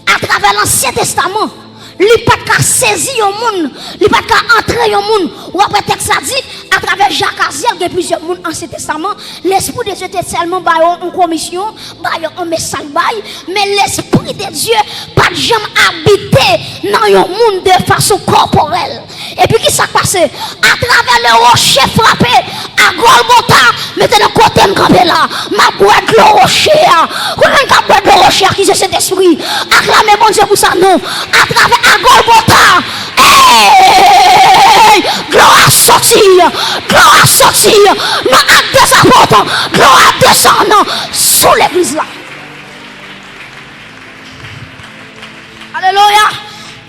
atravè Lansyen Testaman, li pa t ka sezi yon moun, li pa t ka antre yon moun. Ou ap wè tèks la di, atravè Jakazyèl, gen plizyè moun Ansyen Testaman, Lespri de Dye te sèlman ba yo yon komisyon, ba yo yon mesaj bay, men Lespri de Dye pa t janm abite nan yon moun de fason kòporèl. Epi ki sa k pase? Atravè le rocher frappé, a Gòlgota, mentnan kote m kanpe la, m ap bwè dlo woche a. Konbyen moun k ap bwè dlo woche a ki se Sentespri? Aklame Bondye pou sa, non. Atravè a Gòlgota, ey, glwa a soti, glwa a soti. Nan Ak dè Apot, glwa a desann sou legliz la. Alelouya.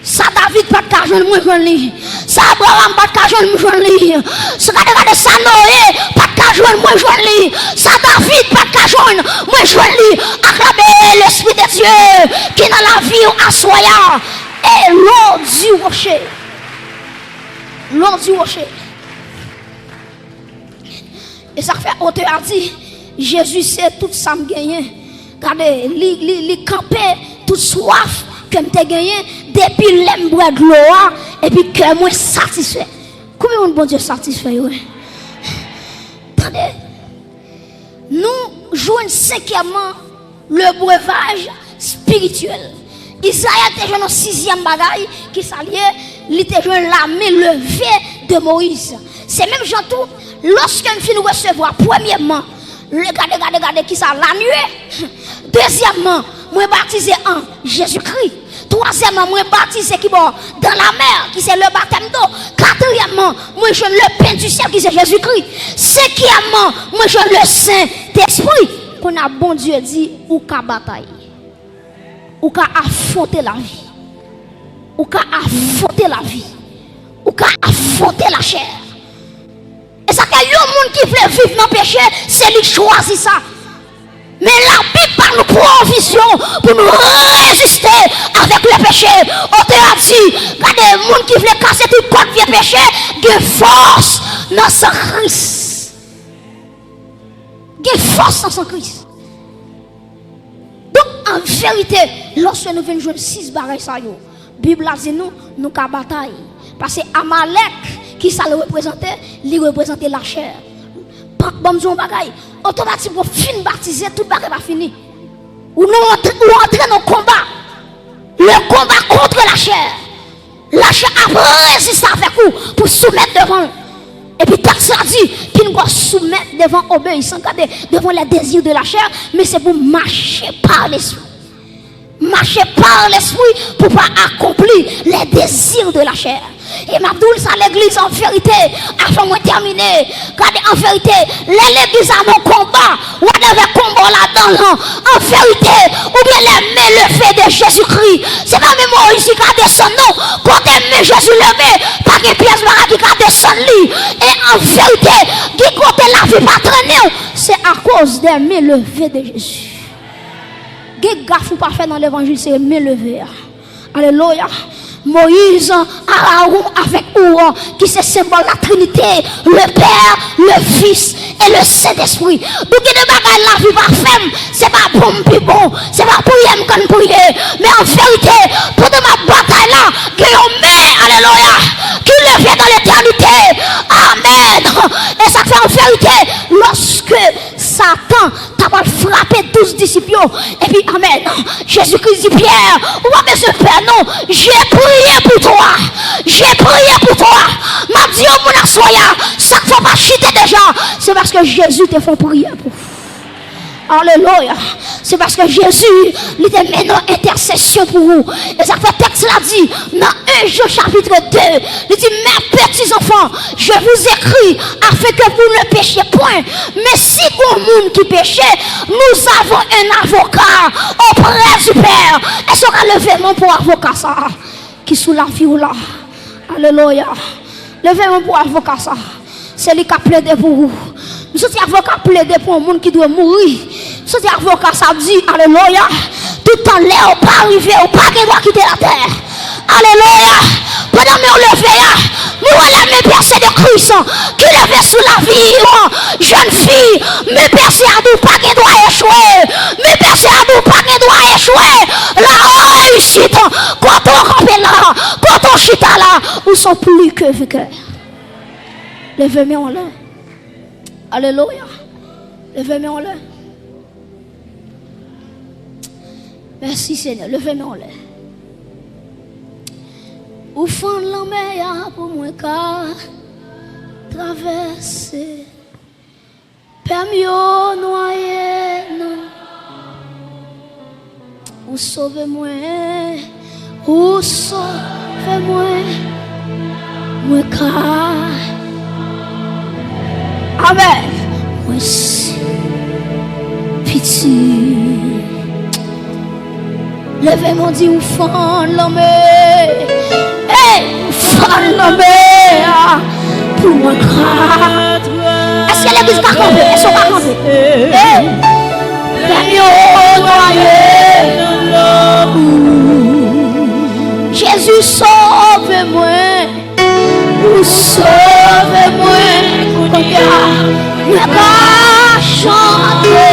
Sa David pa t ka jwenn, mwen jwenn li. Sa Abraram pa t ka jwenn, mwen jwenn li. Sa, gade, gade, sa Noye pa t ka jwenn, mwen jwenn li. Sa David pa t ka jwenn, mwen jwenn li. Aklame Lespri de Dye ki nan lavi w aswè a. Et l'eau du rocher. L'eau du rocher. E sa k fè otè a di, "Jezi se tout sa m genyen." Gade, li, li, li kanpe tout swaf ke m te genyen depi lè m bwè dlo a, epi kè mwen satisfè. Konbyen moun Bondye satisfè yo, wi? Tande, nou jwenn senkyèmman le breuvage spirituel. Izrayèl te jwenn yon sizyèm bagay, ki sa l ye? Li te jwenn lame leve de Moyiz. Se menm jan tou, lòske m fin resevwa, premyèman, le, gade, gade, gade, ki sa? Lanwit. Dezyèmman, mwen batize an Jezikri. Twazyèmman, mwen batize ki bò? Dan lamè, ki se le batèm do. Katriyèmman, mwen jwenn le pen di syèl, ki se Jezikri. Senkyèmman, mwen jwenn le Sentespri. Kounye a, Bondye di, ou ka batay. Ou ka afwonte lavi. Ou ka afwonte lavi. Ou ka afwonte lachè. E sa fè yon moun ki vle viv nan peche, se li k chwazi sa. Men Labib ba nou pwovizyon pou nou reziste avèk le peche. Otè a di, gade, moun ki vle kase tout kòd vye peche, gen fòs nan san Kris. Gen fòs nan san Kris. Donk, an verite, lòske nou vin jwenn sis bagay sa yo, Bib la di nou, nou ka batay. Paske Amalèk, ki sa l reprezante? Li reprezante lachè. Pa, ban m di w yon bagay, otomatik ou fin batize, tout bagay pa fini. Ou nou antre, ou antre nan konba. Le konba kont lachè. Lachè ap reziste avèk ou pou soumèt devan l. Epi tèks la di, ki n pral soumèt devan obeyisan, gade, devan les désirs de la chair, men se pou mache pa lespri. Mache pa lespri pou pa akonpli les désirs de la chair. E m ap di w sa legliz an verite, avan mwen tèmine, gade an verite, lè legliz ap nan konba, whatever konba w ladan l lan, an verite, ou gen les mains levées de Jésus-Christ. Se pa men Moyiz ki ka desann non. Kote men Jezi leve, pa gen pyès bagay ki ka desann li. E an verite, gen kote lavi pa trennen w, se akoz des mains levées de Jésus. Gen gaf ou pa fè nan levanjil, se men leve a. Alelouya. Moyiz, Arawon avèk Ou, ki se senbòl la Trinite, le Père, le Fils et le Saint-Esprit. Donk, gen de bagay lavi pa fè m, se pa pou m pi bon, se pa priyè m konn priye. Men an verite, pandan m ap batay la, gen yon men, alelouya, ki leve nan letènite. Amèn. E sa k fè an verite, lòske Satan ta pral frape douz disip yo. Epi, amèn, Jezikri di Pyè, ou pa bezwen pè non. J'ai prié pour toi. J'ai prié pour toi. M ap di yon moun aswè a, sa k fè w pa chita deja, se paske Jezi te fè yon priyè pou ou. Alelouya. Se paske Jezi, li te mennen yon entèsesyon pou ou. E sa k fè tèks la di, nan en Jan chapit de, li di, mes petits enfants, je vous écris afin que vous ne péchiez point. Men si gon moun ki peche, nous avons un avocat auprès du Père. Èske w ka leve men w pou avoka sa a ki sou lavi w la? Alelouya. Leve men w pou avoka sa a. Se li k ap plede pou ou. M santi avoka plede pou yon moun ki dwe mouri. M santi avoka sa ap di, alelouya, toutan lè w pa rive, ou pa gen dwa kite latè. Alelouya. Pandan men w leve a, nou wè les mains percées de Christ ki leve sou lavi w. Jèn fi, men pèse a di w pa gen dwa echwe. Men pèse a di w pa gen dwa echwe. La reyisit, kote w kanpe la, kote w chita la, ou son pli ke venkè. Leve men w anlè. Alelouya. Leve men w anlè. Mèsi, Senyè. Leve men w anlè. Ou fann lanmè a pou mwen ka travèse. Pè m yo nwaye nan Ou sove mwen, ou sove mwen, mwen ka. Amèn. Mwen se pitit. Leve men w di ou fann lanmè. Hey, ou fann lanmè a pou mwen ka. Èske legliz ka kanpe? Èske w ka kanpe? Hey. Lè m yo nwaye nan lanmou. Jezi sove mwen, ou sove mwen, kounye a mwen ka chante.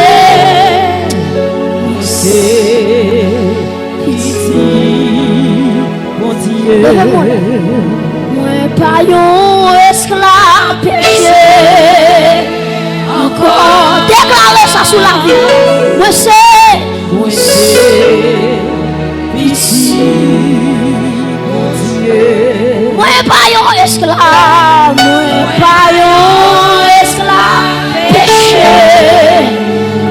Mwen se pitit Bondye. Leve men w. Mwen pa yon esklav peche ankò. Deklare sa sou lavi w. Mwen se. Mwen se pitit Mwen pa yon esklav peche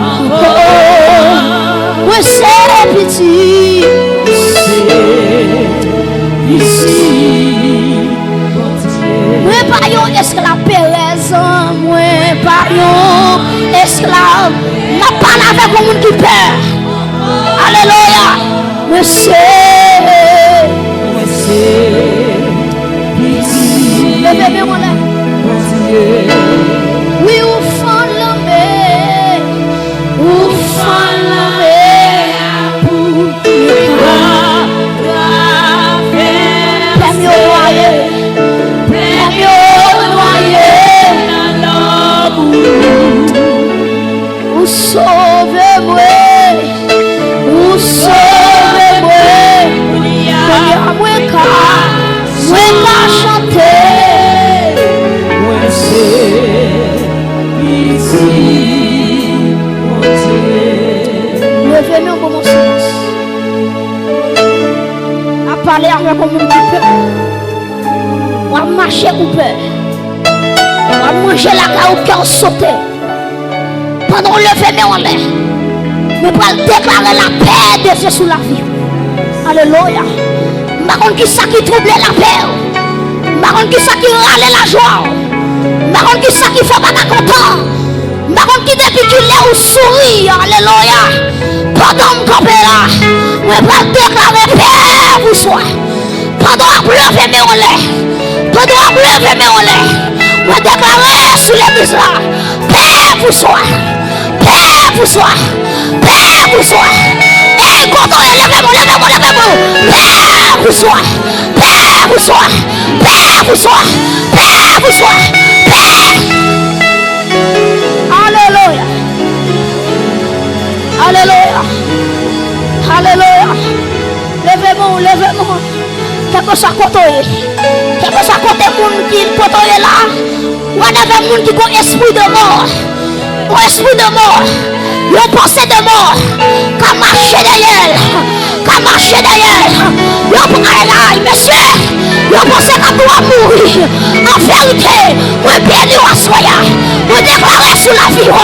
ankò. Mwen se pitit. Mwen pa yon esklav perèz. Mwen pa yon esklav. M ap pale avèk yon moun ki pè. Alelouya. Mwen se, mwen se pitit. Leve men w anlè. Bondye. Wi, ou fann lanmè. Ou fann lanmè a pou nou pa travèse. Pè m yo nwaye. Pè m yo nwaye nan lanmou. Ou sove mwen, ou sove mwen. Kounye a mwen ka, mwen ka chante. Mwen se pitit Bondye. Leve men w pou mwen silans. Ap pale avèk yon moun ki pè. W ap mache ou pè. W ap manje lakay ou kè w sote. Pandan w leve men w anlè, mwen pral deklare lapè de Dye sou lavi w. Alelouya. M pa konn kisa ki twouble lapè w. M pa konn kisa ki rale lajwa w. M pa konn kisa ki fè w pa ka kontan. M pa konn ki depi kilè ou souri. Alelouya. Pandan m kanpe la, mwen pral deklare pè pou swa. Pandan w ap leve men w anlè, pandan w ap leve men w anlè, mwen deklare sou legliz la, pè pou swa, pè pou swa, pè pou swa. Ey, kote w ye, leve men w, leve men w, leve men w. Pè pou swa, pè pou swa, pè pou swa, pè pou swa, pè. Alelouya. Alelouya. Alelouya. Leve men w, leve men w. Kèlkeswa kote w ye, kèlkeswa kote moun ki kote w ye la, whatever moun ki gon espri de mò, yon espri de mò, yon panse de mò, ka mache dèyè l, ka mache dèyè l. Yo, ay, ay, mesye, yo panse k ap dwe mouri. An verite, mwen beni w aswè a. Mwen deklare sou lavi w,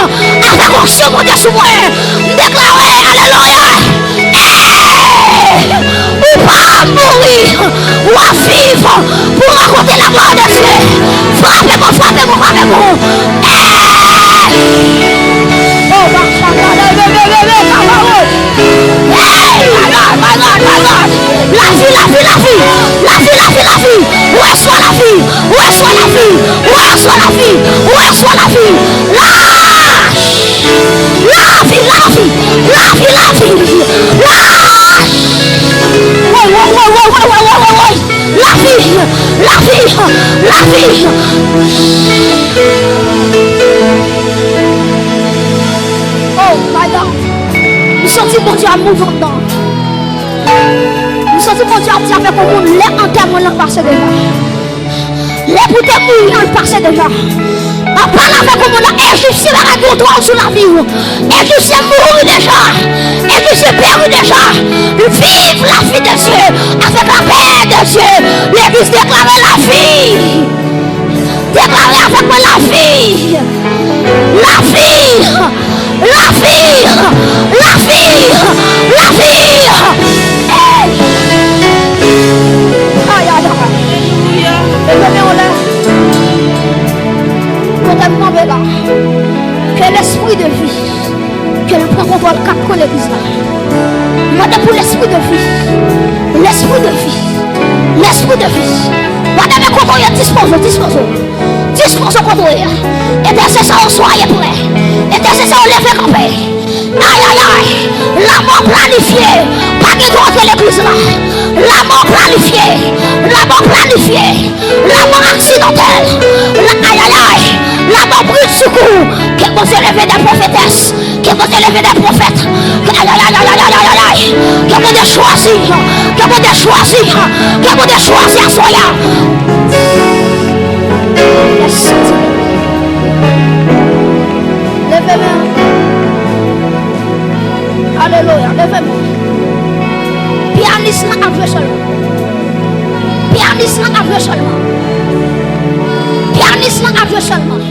avèk onksyon Bondye sou mwen, m deklare, alelouya. Ey! Ou pa ap mouri, w ap viv pou rakonte laglwa de Dye. Frape mwen, frape mwen, frape mwen. Ey! Oh, my God, my God, my God. Ey! My God, my God, my God. Lavi, lavi, lavi. Lavi, lavi, lavi. Resevwa lavi. Resevwa lavi. Resevwa lavi. Resevwa lavi. Lach. Lavi, lavi, lavi, lavi, lavi. Woy, woy, woy. Lavi, lavi, lavi. Oh, my God. M santi Bondye ap move anndan. M santi Bondye ap di avèk yon moun, lè antèman lan pase deja. Lè pou te mouri an pase deja. M ap pale avèk yon moun la, Ejipsyen pa ka gen yon twòn sou lavi w. Ejipsyen mouri deja. Ejipsyen peri deja. Viv lavi de Dye avèk lapè de Dye. Legliz deklare lavi. Deklare avèk mwen lavi. Lavi. Lavi! Lavi! Lavi! Ey! Ay, ay, ay. Leve men w anlè. Kote m kanpe la. Ke lespri de vi, ke l pran kontwòl kat kwen legliz la. Mande pou lespri de vi. Lespri de vi. Lespri de vi. Whatever kote w ye, dispoze w, dispoze w. Dispoze kote w ye a. Entèsesè yo, soyez prêts. Entèsesè yo, leve kanpe. Ay, ay, ay. Lanmò planifye pa gen dwa antre legliz la. Lanmò planifye. Lanmò planifye. Lanmò aksidantèl. La, ay, ay, ay. Lanmò britsoukou. Ke Bondye leve de pwofetès. Ke Bondye leve de pwofèt. Ke, ay, ay, ay. Ke Bondye chwazi. Ke Bondye chwazi. Ke Bondye chwazi aswè a. Leve men w. Alelouya. Leve men w. Pyanis lan ap jwe sèlman. Pyanis lan ap jwe sèlman. Pyanis lan ap jwe sèlman.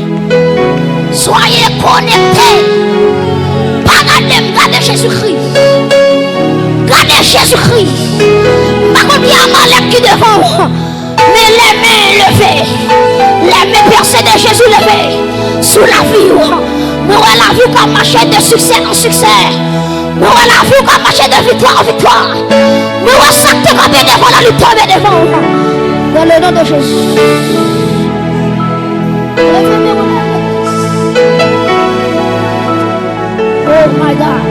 Soyez connectés. Pa gade m, gade Jezikri. Gade Jezikri. M pa konn ki Amalèk ki devan w. Men lè men leve, lè men pèse de Jezi leve sou lavi w. Mwen wè lavi w k ap mache de siksè an siksè. Mwen wè lavi w k ap mache de viktwa an viktwa. Mwen wè sa k te kanpe devan w la, li tonbe devan w. Dans le nom de Jésus. Leve men w la. Oh my God.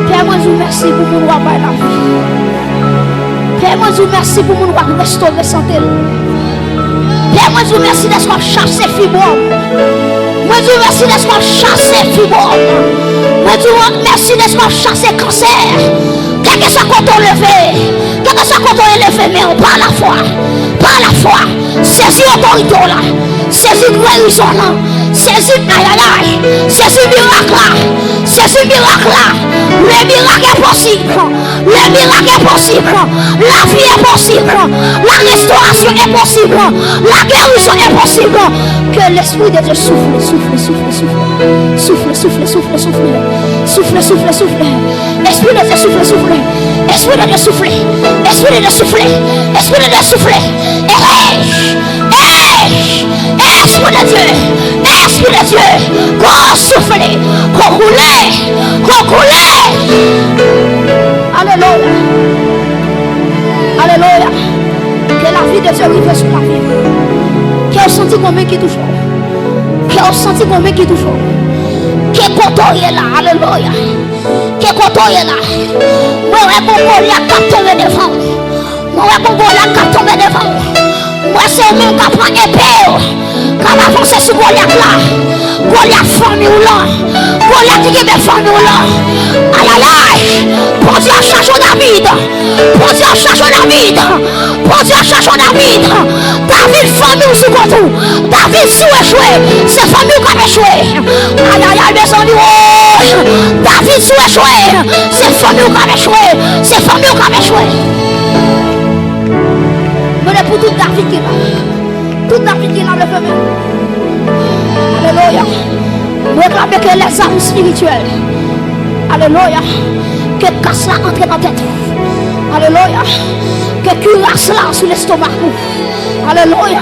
Pè, mwen di w mèsi pou moun w ap bay lavi. Pè, mwen di w mèsi pou moun w ap restore sante l. Pè, mwen di w mèsi dèske w ap chase fibwòm. Mwen di w mèsi dèske w ap chase fibwòm. Mwen di w mèsi dèske w ap chase kansè. Kèlkeswa kote w leve, kèlkeswa kote w leve men w, pa lafwa, pa lafwa, sezi otorite w la, sezi gerizon lan, sezi ayayay, sezi mirak la, sezi mirak la. Le miracle est possible, le miracle est possible, la vie est possible, la restauration est possible, la guérison est possible. Que l'Esprit de Dieu souffle, souffle, souffle, souffle. Souffle, souffle, souffle, souffle. Souffle, souffle, souffle. Espri de Dye souffle, souffle. Espri de Dye souffle. Espri de Dye souffle. Espri de Dye souffle. Hey! Hey! Espri de Dye. Espri de Dye. Ko souffle. Ko koule. Ko koule. Alelouya. Alelouya. Ke lavi de Dye rive sou lavi w. Ke w santi gon men ki touche w. Ke w santi gon men ki touche w. Ke kote w ye la, alelouya. Ke kote w ye la. Mwen wè gon Golyat k ap tonbe devan w. Mwen wè gon Golyat k ap tonbe devan w. Mwen wè se ou menm k ap pran epe w, k ap avanse sou Golyat la. Golyat fanmi w lan. Golyat ki kenbe fanmi w lan. Ayayay. Bondye ap chache w, David. Bondye ap chache w, David. Bondye ap chache w, David. David, fanmi w sou kont ou. David, si w echwe, se fanmi w k ap echwe. Ayayay, mezanmi, woy. David, si w echwe, se fanmi w k ap echwe. Se fanmi w k ap echwe. Mwen, pou tout David ki la. Tout David ki la, leve men. Alelouya. Mwen reklame ke lèzam espirityèl. Alelouya. Ke kas la antre nan tèt ou. Alelouya. Ke kiras la sou lestomak ou. Alelouya.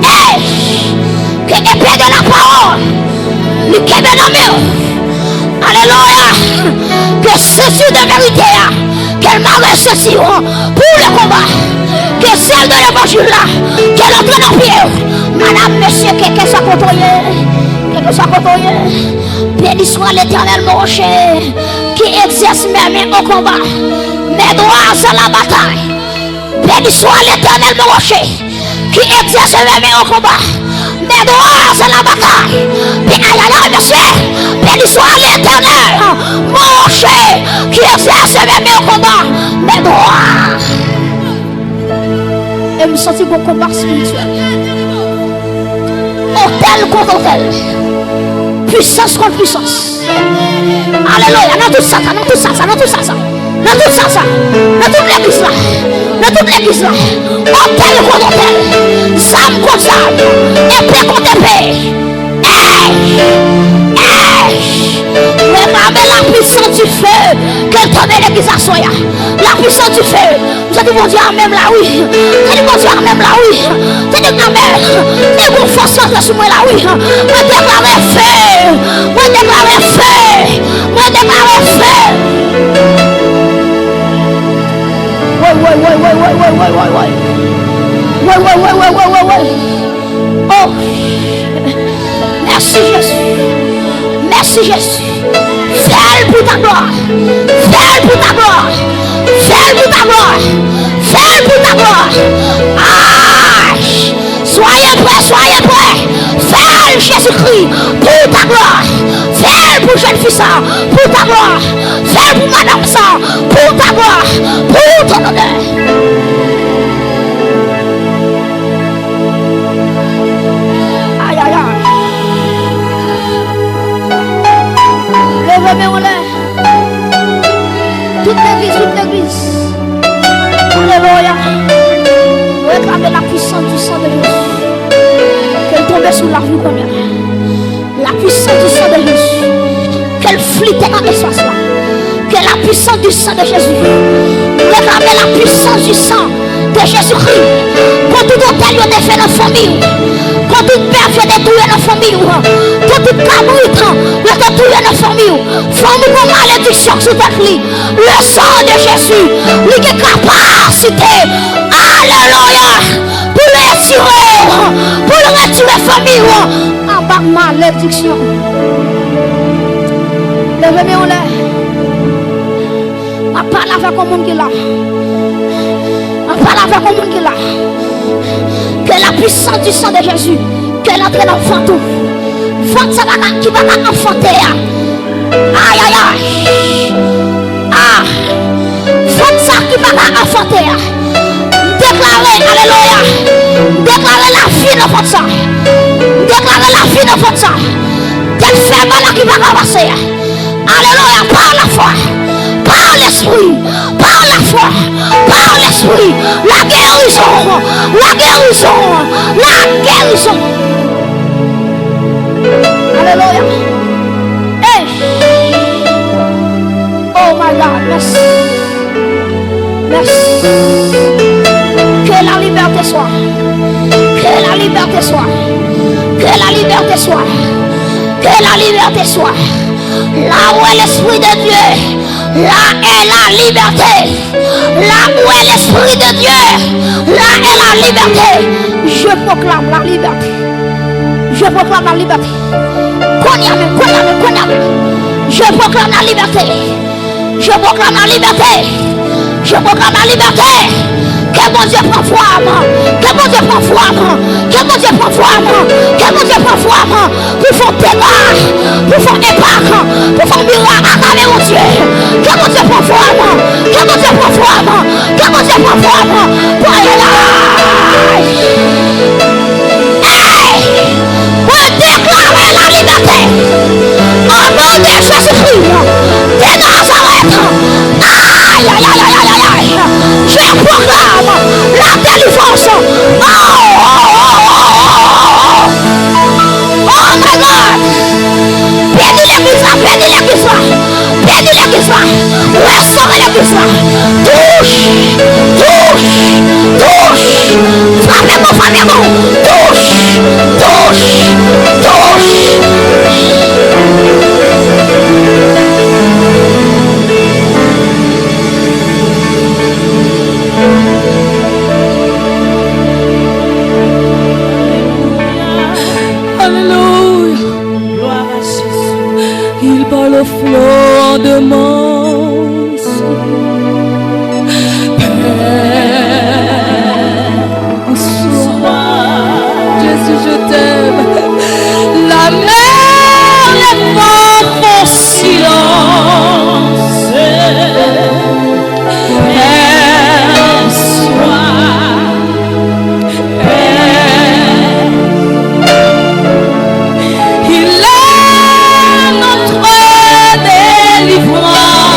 Ey! Ke epe de la pawòl li kenbe nan men w. Alelouya. Ke senti de verite a, ke l mare senti w pou le konba. Ke zèl de levanjil la, ke l antre nan pye w. Madanm, mesye, kèlkeswa kote w ye, kèlkeswa kote w ye, béni soit l'Éternel, mon rocher, qui exerce mes mains au combat, mes doigts à la bataille. Béni soit l'Éternel, mon rocher, qui exerce mes mains au combat, mes doigts à la bataille. Ayayay, mesye, béni soit l'Éternel, mon rocher, qui exerce mes mains au combat, mes doigts. E m santi gon konba espirityèl. Otèl kont otèl. Pwisans kont pwisans. Alelouya. Nan tout sa, sa, nan tout sa, sa, nan tout sa, sa. Nan tout sa, sa. Nan tout legliz la. Nan tout legliz la. Otèl kont otèl. Zam kont zam. Epe kont epe. Ey! Ey! Reklame la puissance du feu ke l tonbe legliz aswè a. La puissance du feu. M santi Bondye a menm la wi. Tande Bondye a menm la wi. Tande amèn. Tande gon fòs antre sou mwen la wi. Mwen deklare feu. Mwen deklare feu. Mwen deklare feu. Woy, woy, woy, woy. Woy, woy, woy, woy, woy. Oh, mèsi Jezi. Mèsi Jezi. Fè l pou ta glwa. Fè l pou ta glwa. Fè l pou ta glwa. Fè l pou ta glwa. Ah! Soyez prêts, soyez prêts. Fè l, Jezikri, pou ta glwa. Fè l pou jèn fi sa, pou ta glwa. Fè l pou madanm sa, pou ta glwa. Pou ton onè. Ayayay. Leve men w anlè. Tout legliz, tout legliz. Alelouya. Reklame la puissance du sang de Jésus. Tonbe sou lavi w kounye a. La puissance du sang de Jésus. Ke l flite nan espas la. Que la puissance du sang de Jésus. Réclamez la puissance du sang de Jésus-Christ. Kont tout otèl yo te fè nan fanmi w. Kont tout bèf yo te touye nan fanmi w. Kont tout kabrit yo te touye nan fanmi w. Fanmi w gon malediksyon sou tèt li. Le sang de Jésus, li gen kapasite. Alelouya. Pou l retire w. Pou l retire fanmi w anba malediksyon. Leve men w anlè. M ap pale avèk yon moun ki la. M ap pale avèk yon moun ki la. Que la puissance du sang de Jésus, ke l antre nan vant ou. Vant sa pa ka, ki pa ka anfante a. Ay, ay, ay. Ah. Vant sa ki pa ka anfante a. M deklare, alelouya. M deklare lavi nan vant sa. M deklare lavi nan vant sa. Tèt fè mal la ki pa ka pase a. Alelouya, par la foi, par l'esprit, par la foi, par l'esprit, la guérison, la guérison, la guérison. Alelouya. Hey. Oh my God, merci. Merci. Que la liberté soit. Que la liberté soit. Que la liberté soit. Que la liberté soit. Là où est l'Esprit de Dieu, là est la liberté. Là où est l'Esprit de Dieu, là est la liberté. Je proclame la liberté. Je proclame la liberté. Kounye a menm, kounye a menm, kounye a menm. Je proclame la liberté. Je proclame la liberté. Je proclame la liberté. Ke Bondye pran fwa m. Ke Bondye pran fwa m. Ke Bondye pran fwa m. Ke Bondye pran fwa m. Pou fè dega. Pou fè enpak. Pou fè mirak atravè Bondye. Ke Bondye pran fwa m. Ke Bondye pran fwa m. Ke Bondye pran fwa m. Pou ayayay. Hey! Mwen deklare lalibète. O non de Jezikri de Nazarèt. Ay, ay, ay, ay, ay, ay, ay. Je proclame la délivrance. Oh, oh, oh, oh, oh, oh. Oh my God. Beni legliz la, beni legliz la. Beni legliz la. Restore legliz la. Touche, touche, touche. Frape bon, frape bon. Touche, touche, touche. Alléluia. Gloire à Jésus. Il parle au flot de mon soul. Père, bonsoir. Jésus, je t'aime. La mer, les vents font silence. Père, bonsoir. Il est notre délivrance.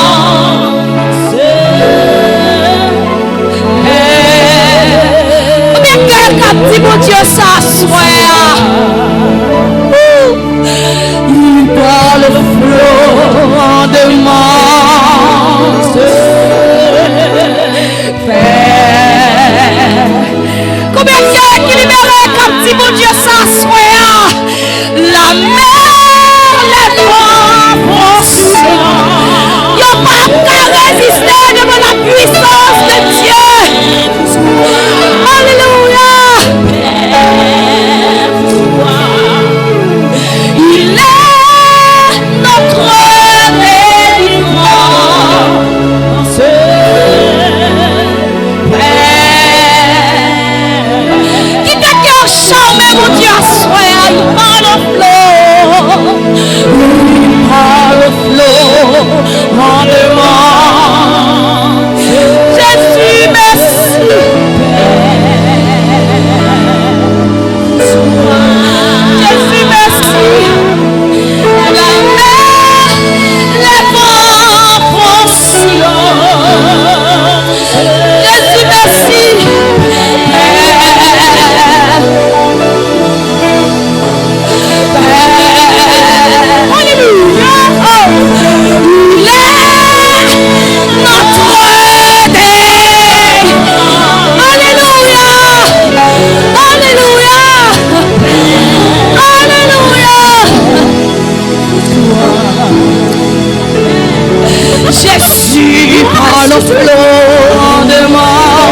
Par le flot de mort.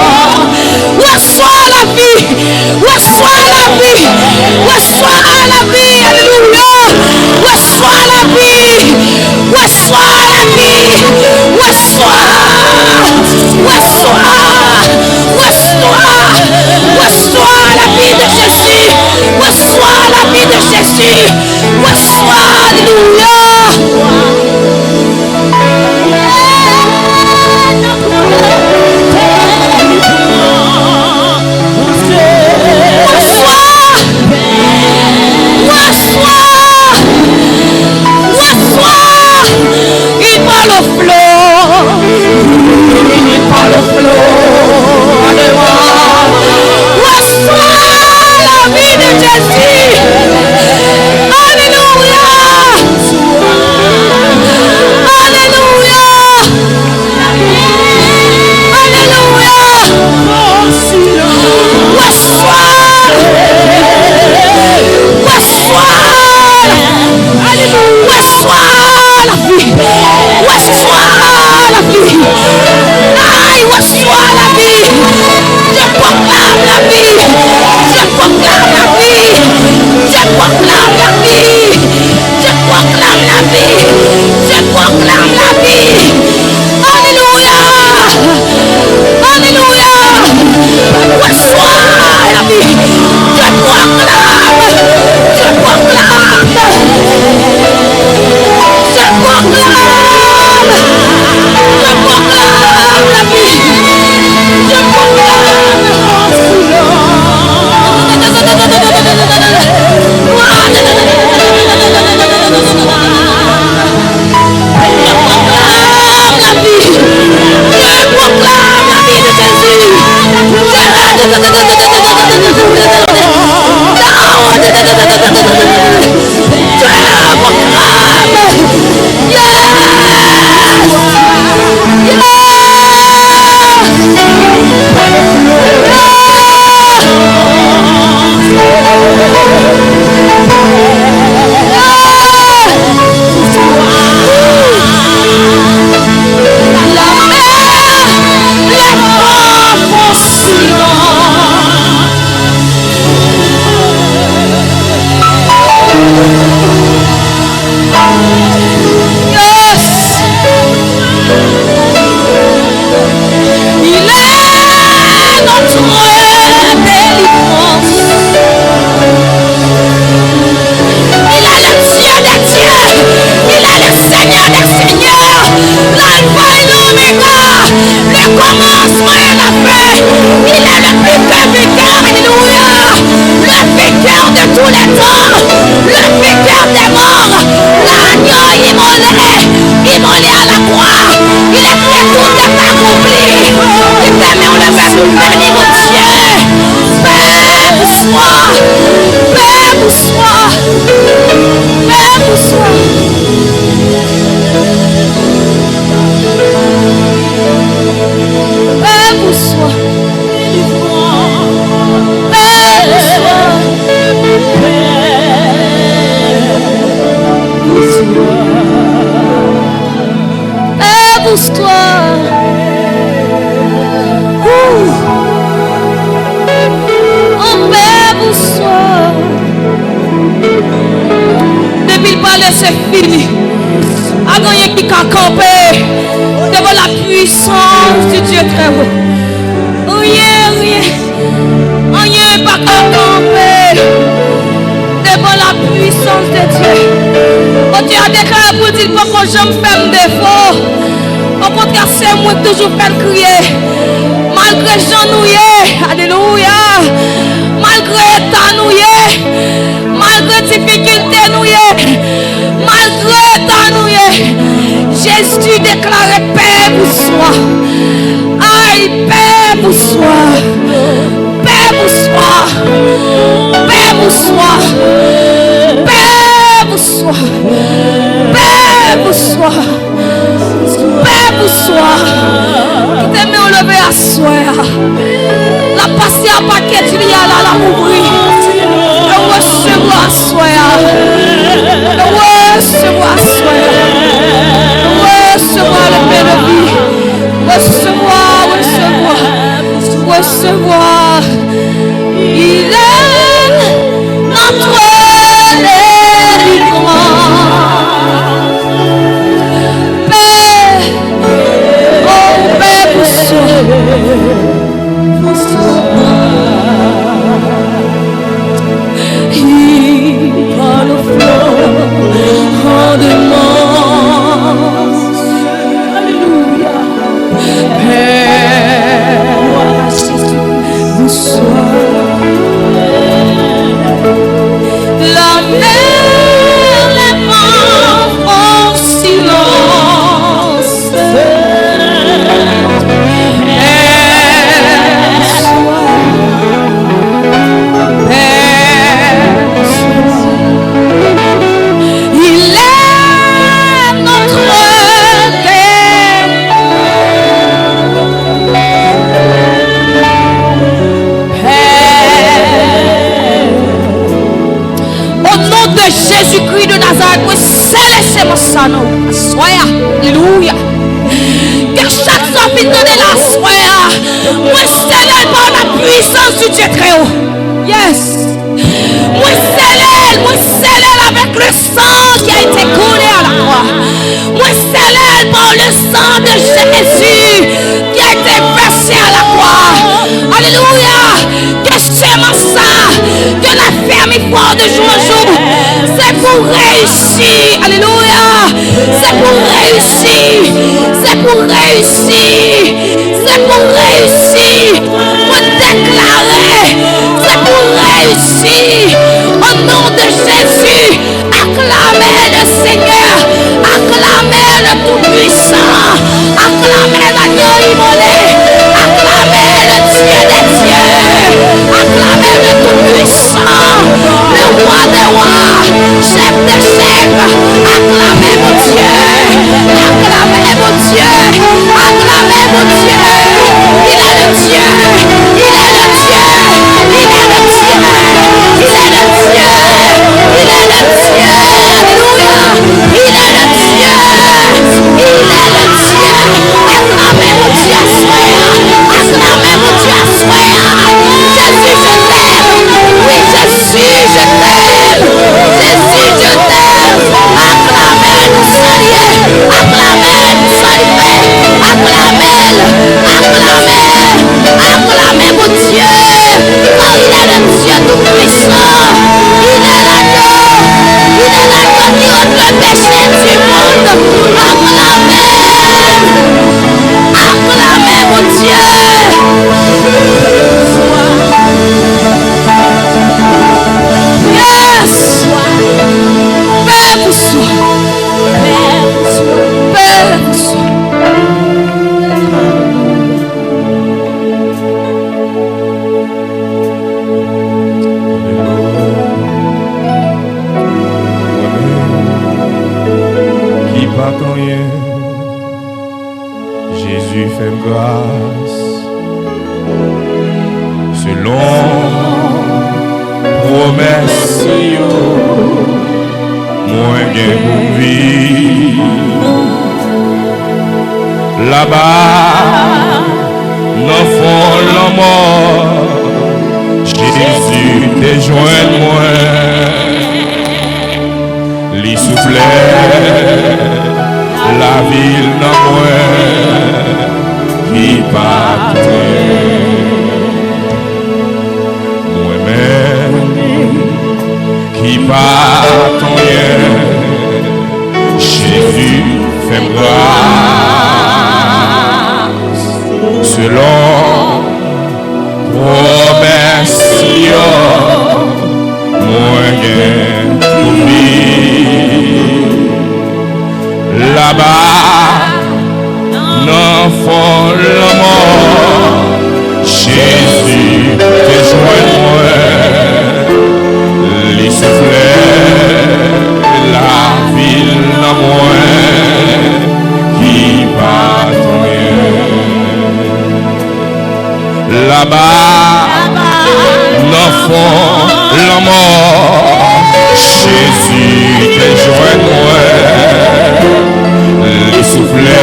Reçois la vie. Reçois la vie. Reçois la vie. Alléluia. Reçois la vie. Reçois la vie. Reçois. Reçois. Reçois. Reçois la vie de Jésus. Reçois la vie de Jésus. Reçois. Alléluia. Reçois. Reçois. Reçois. Il parle au flot. Il parle au flot. Alléluia. Reçois la vie de Jésus. Alléluia. Alléluia. Alléluia. Reçois. Reçois. Alléluia. Reçois la vie. Reçois la vie. Ay, reçois la vie. Je proclame la vie. Je proclame la vie. Je proclame la vie. Je proclame la vie. Je proclame la vie. Alléluia. Alléluia. Reçois la vie. Je proclame. Je proclame. Je proclame. Je proclame la vie. Je proclame. Je proclame la vie. Je proclame la vie de Jésus. Je proclame. Yes. Yes. Yes. Il est notre délivrance. Il est le Dieu des dieux. Il est le Seigneur des seigneurs. L'Alpha et l'Oméga. Le commencement et la fin. Il est le buteur buteur. Alléluia. Le vainqueur de tous les temps. Le vainqueur des morts. L'agneau immolé. Immolé à la croix. Il a fait tout est accompli. Li fèmen yon leve pou beni Bondye. Pè, bonswa. Pè, bonswa. Pè, bonswa. Pè, bonswa. Pè, bonswa. Pè, bonswa. Ooh. Anpè, bonswa. Depi l pale, se fini. Pa gen anyen ki ka kanpe devan la puissance du Dieu très haut. Anyen, anyen, anyen pa ka kanpe devan la puissance de Dieu. Bondye a deklare pou l di l poko janm fè m defo. Okontrè, se mwen k toujou fè l kriye. Malgre jan nou ye, alelouya, malgre eta nou ye, malgre difikilte nou ye, malgre eta nou ye, Jezi deklare pè bonswa. Ay, pè bonswa. Pè bonswa. Pè bonswa. Pè bonswa. Pè bonswa. Pè bonswa. Kite men w leve aswè a. L ap pase a pakèt li a la, l ap ouvri. Nou resevwa aswè a. Nou resevwa aswè a. Nou resevwa le pain de vie. Par le sang de Jésus qui a été versé à la croix. Alléluia. Que semence ça, que la ferme fort de jour en jour. C'est pour réussir. Alléluia. C'est pour réussir. C'est pour réussir. C'est pour réussir. Pour déclarer. C'est pour réussir. Au nom de Jésus. Aklamé le Seigneur, aklamé le Tout-Puissant, aklamé l'agneau immolé, aklamé le Dieu des dieux, aklamé le Tout-Puissant, le Roi des rois, Chef des chefs, aklamé mon Dieu, aklamé mon Dieu, aklamé mon Dieu, il est le Dieu, il est le Dieu, il est le Dieu, il est le Dieu, il est le Dieu, alléluia, il est le Dieu, il est le Dieu, aklamé mon Dieu aswè a, aklamé mon Dieu aswè a, Jésus je t'aime, oui Jésus je t'aime, Jésus je t'aime, aklamé nou salye, aklamé nou salye, aklamé l, aklamé l, aklamé mon Dieu, car il est le Dieu tout-puissant, il est l'agneau, il est l'agneau qui ôte le péché du monde, aklamé l, aklamé mon Dieu. Yes! Pè pou swa. Pè pou swa. Ki pa t anyen. Jezi fè m gras selon pwomès yo mwen gen pou m viv laba nan fon lanmò. Jezi te jwenn mwen. Li soufle lavi l nan mwen ki pa t anyen. Mwen menm ki pa t anyen. Jezi fè m gras selon pwomès yo mwen gen pou viv laba nan fon lanmò. Jezi te jwenn mwen, li soufle lavi l nan mwen ki pa t anyen. Laba nan fon lanmò, Jezi te jwenn mwen. Li soufle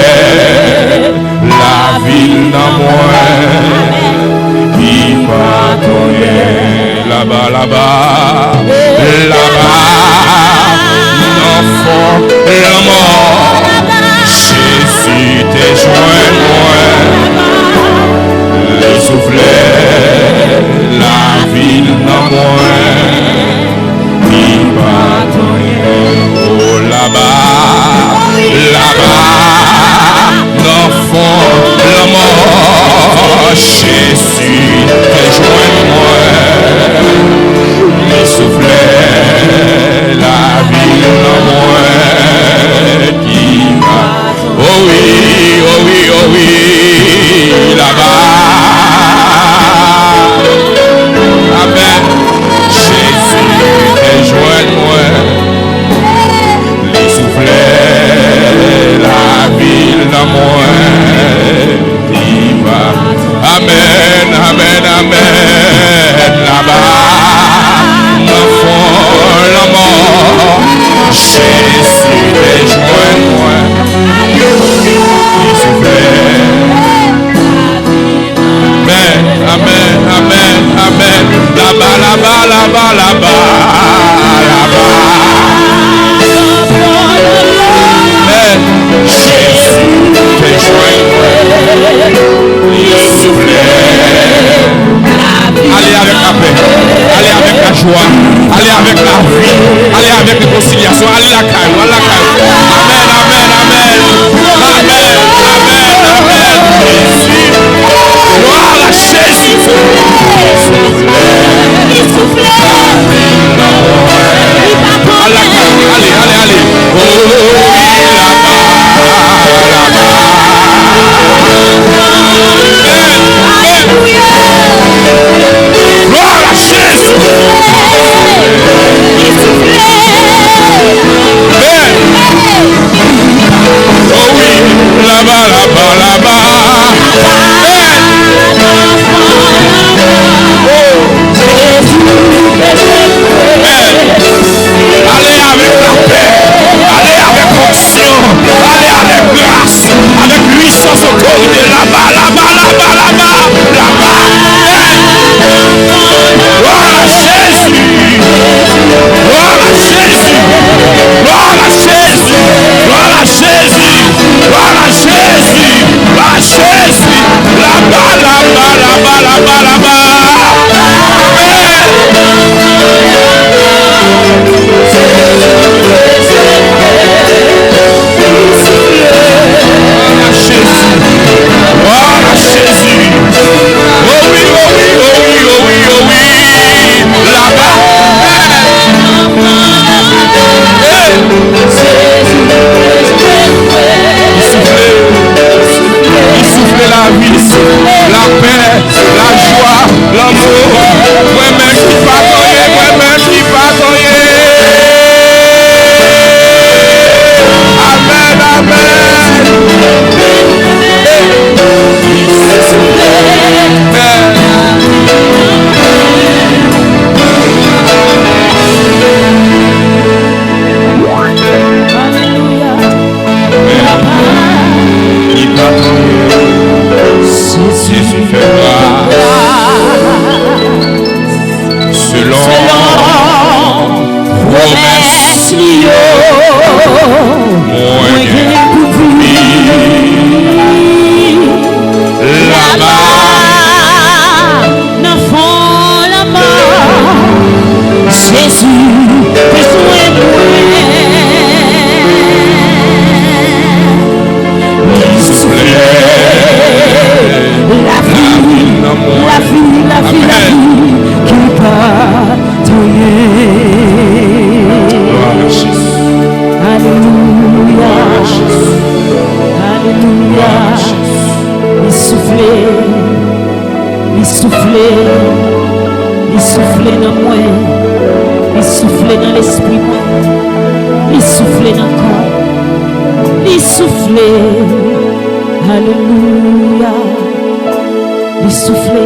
lavi l nan mwen. Ki pa t anyen laba, laba, laba nan fon lanmò. Jezi te jwenn mwen, li soufle lavi l nan mwen. Li pa t anyen, o laba, Laba, laba. Hey. Oh. Hey. Ale avèk lapè. Ale avèk onksyon. Ale avèk gras. Avèk pisans, otorite. Laba, laba, laba, laba. Laba. Hey. Glwa a Jezi. Glwa a Jezi. Glwa a Jezi. Glwa a Jezi. Glwa a Jezi. Glwa a Jezi. Laba, laba, laba, laba, laba. Hey. Glwa a Jezi. Glwa a Jezi. Oh wi, oh wi, oh wi, oh wi, oh wi. Laba. Hey. Li soufle. Li soufle lavi, lapè, lajwa, lanmou. Mwen menm ki pa konyen, mwen menm ki pa konyen. Amèn, amèn. Hey. Alelouya. Amèn. Li pa konyen. Jezi fè gras. Selon pwomès li yo, mwen gen pou viv laba nan fon lanmò. Jezi bezwen mwen. Li soufle lavi, lavi, lavi, lavi ki pa tonbe. Glwa a Jezi. Alelouya. Glwa a Jezi. Alelouya. Glwa a Jezi. Li soufle. Li soufle, li soufle nan mwen, li soufle nan lespri mwen, li soufle nan kò m, li soufle. Alelouya, li soufle.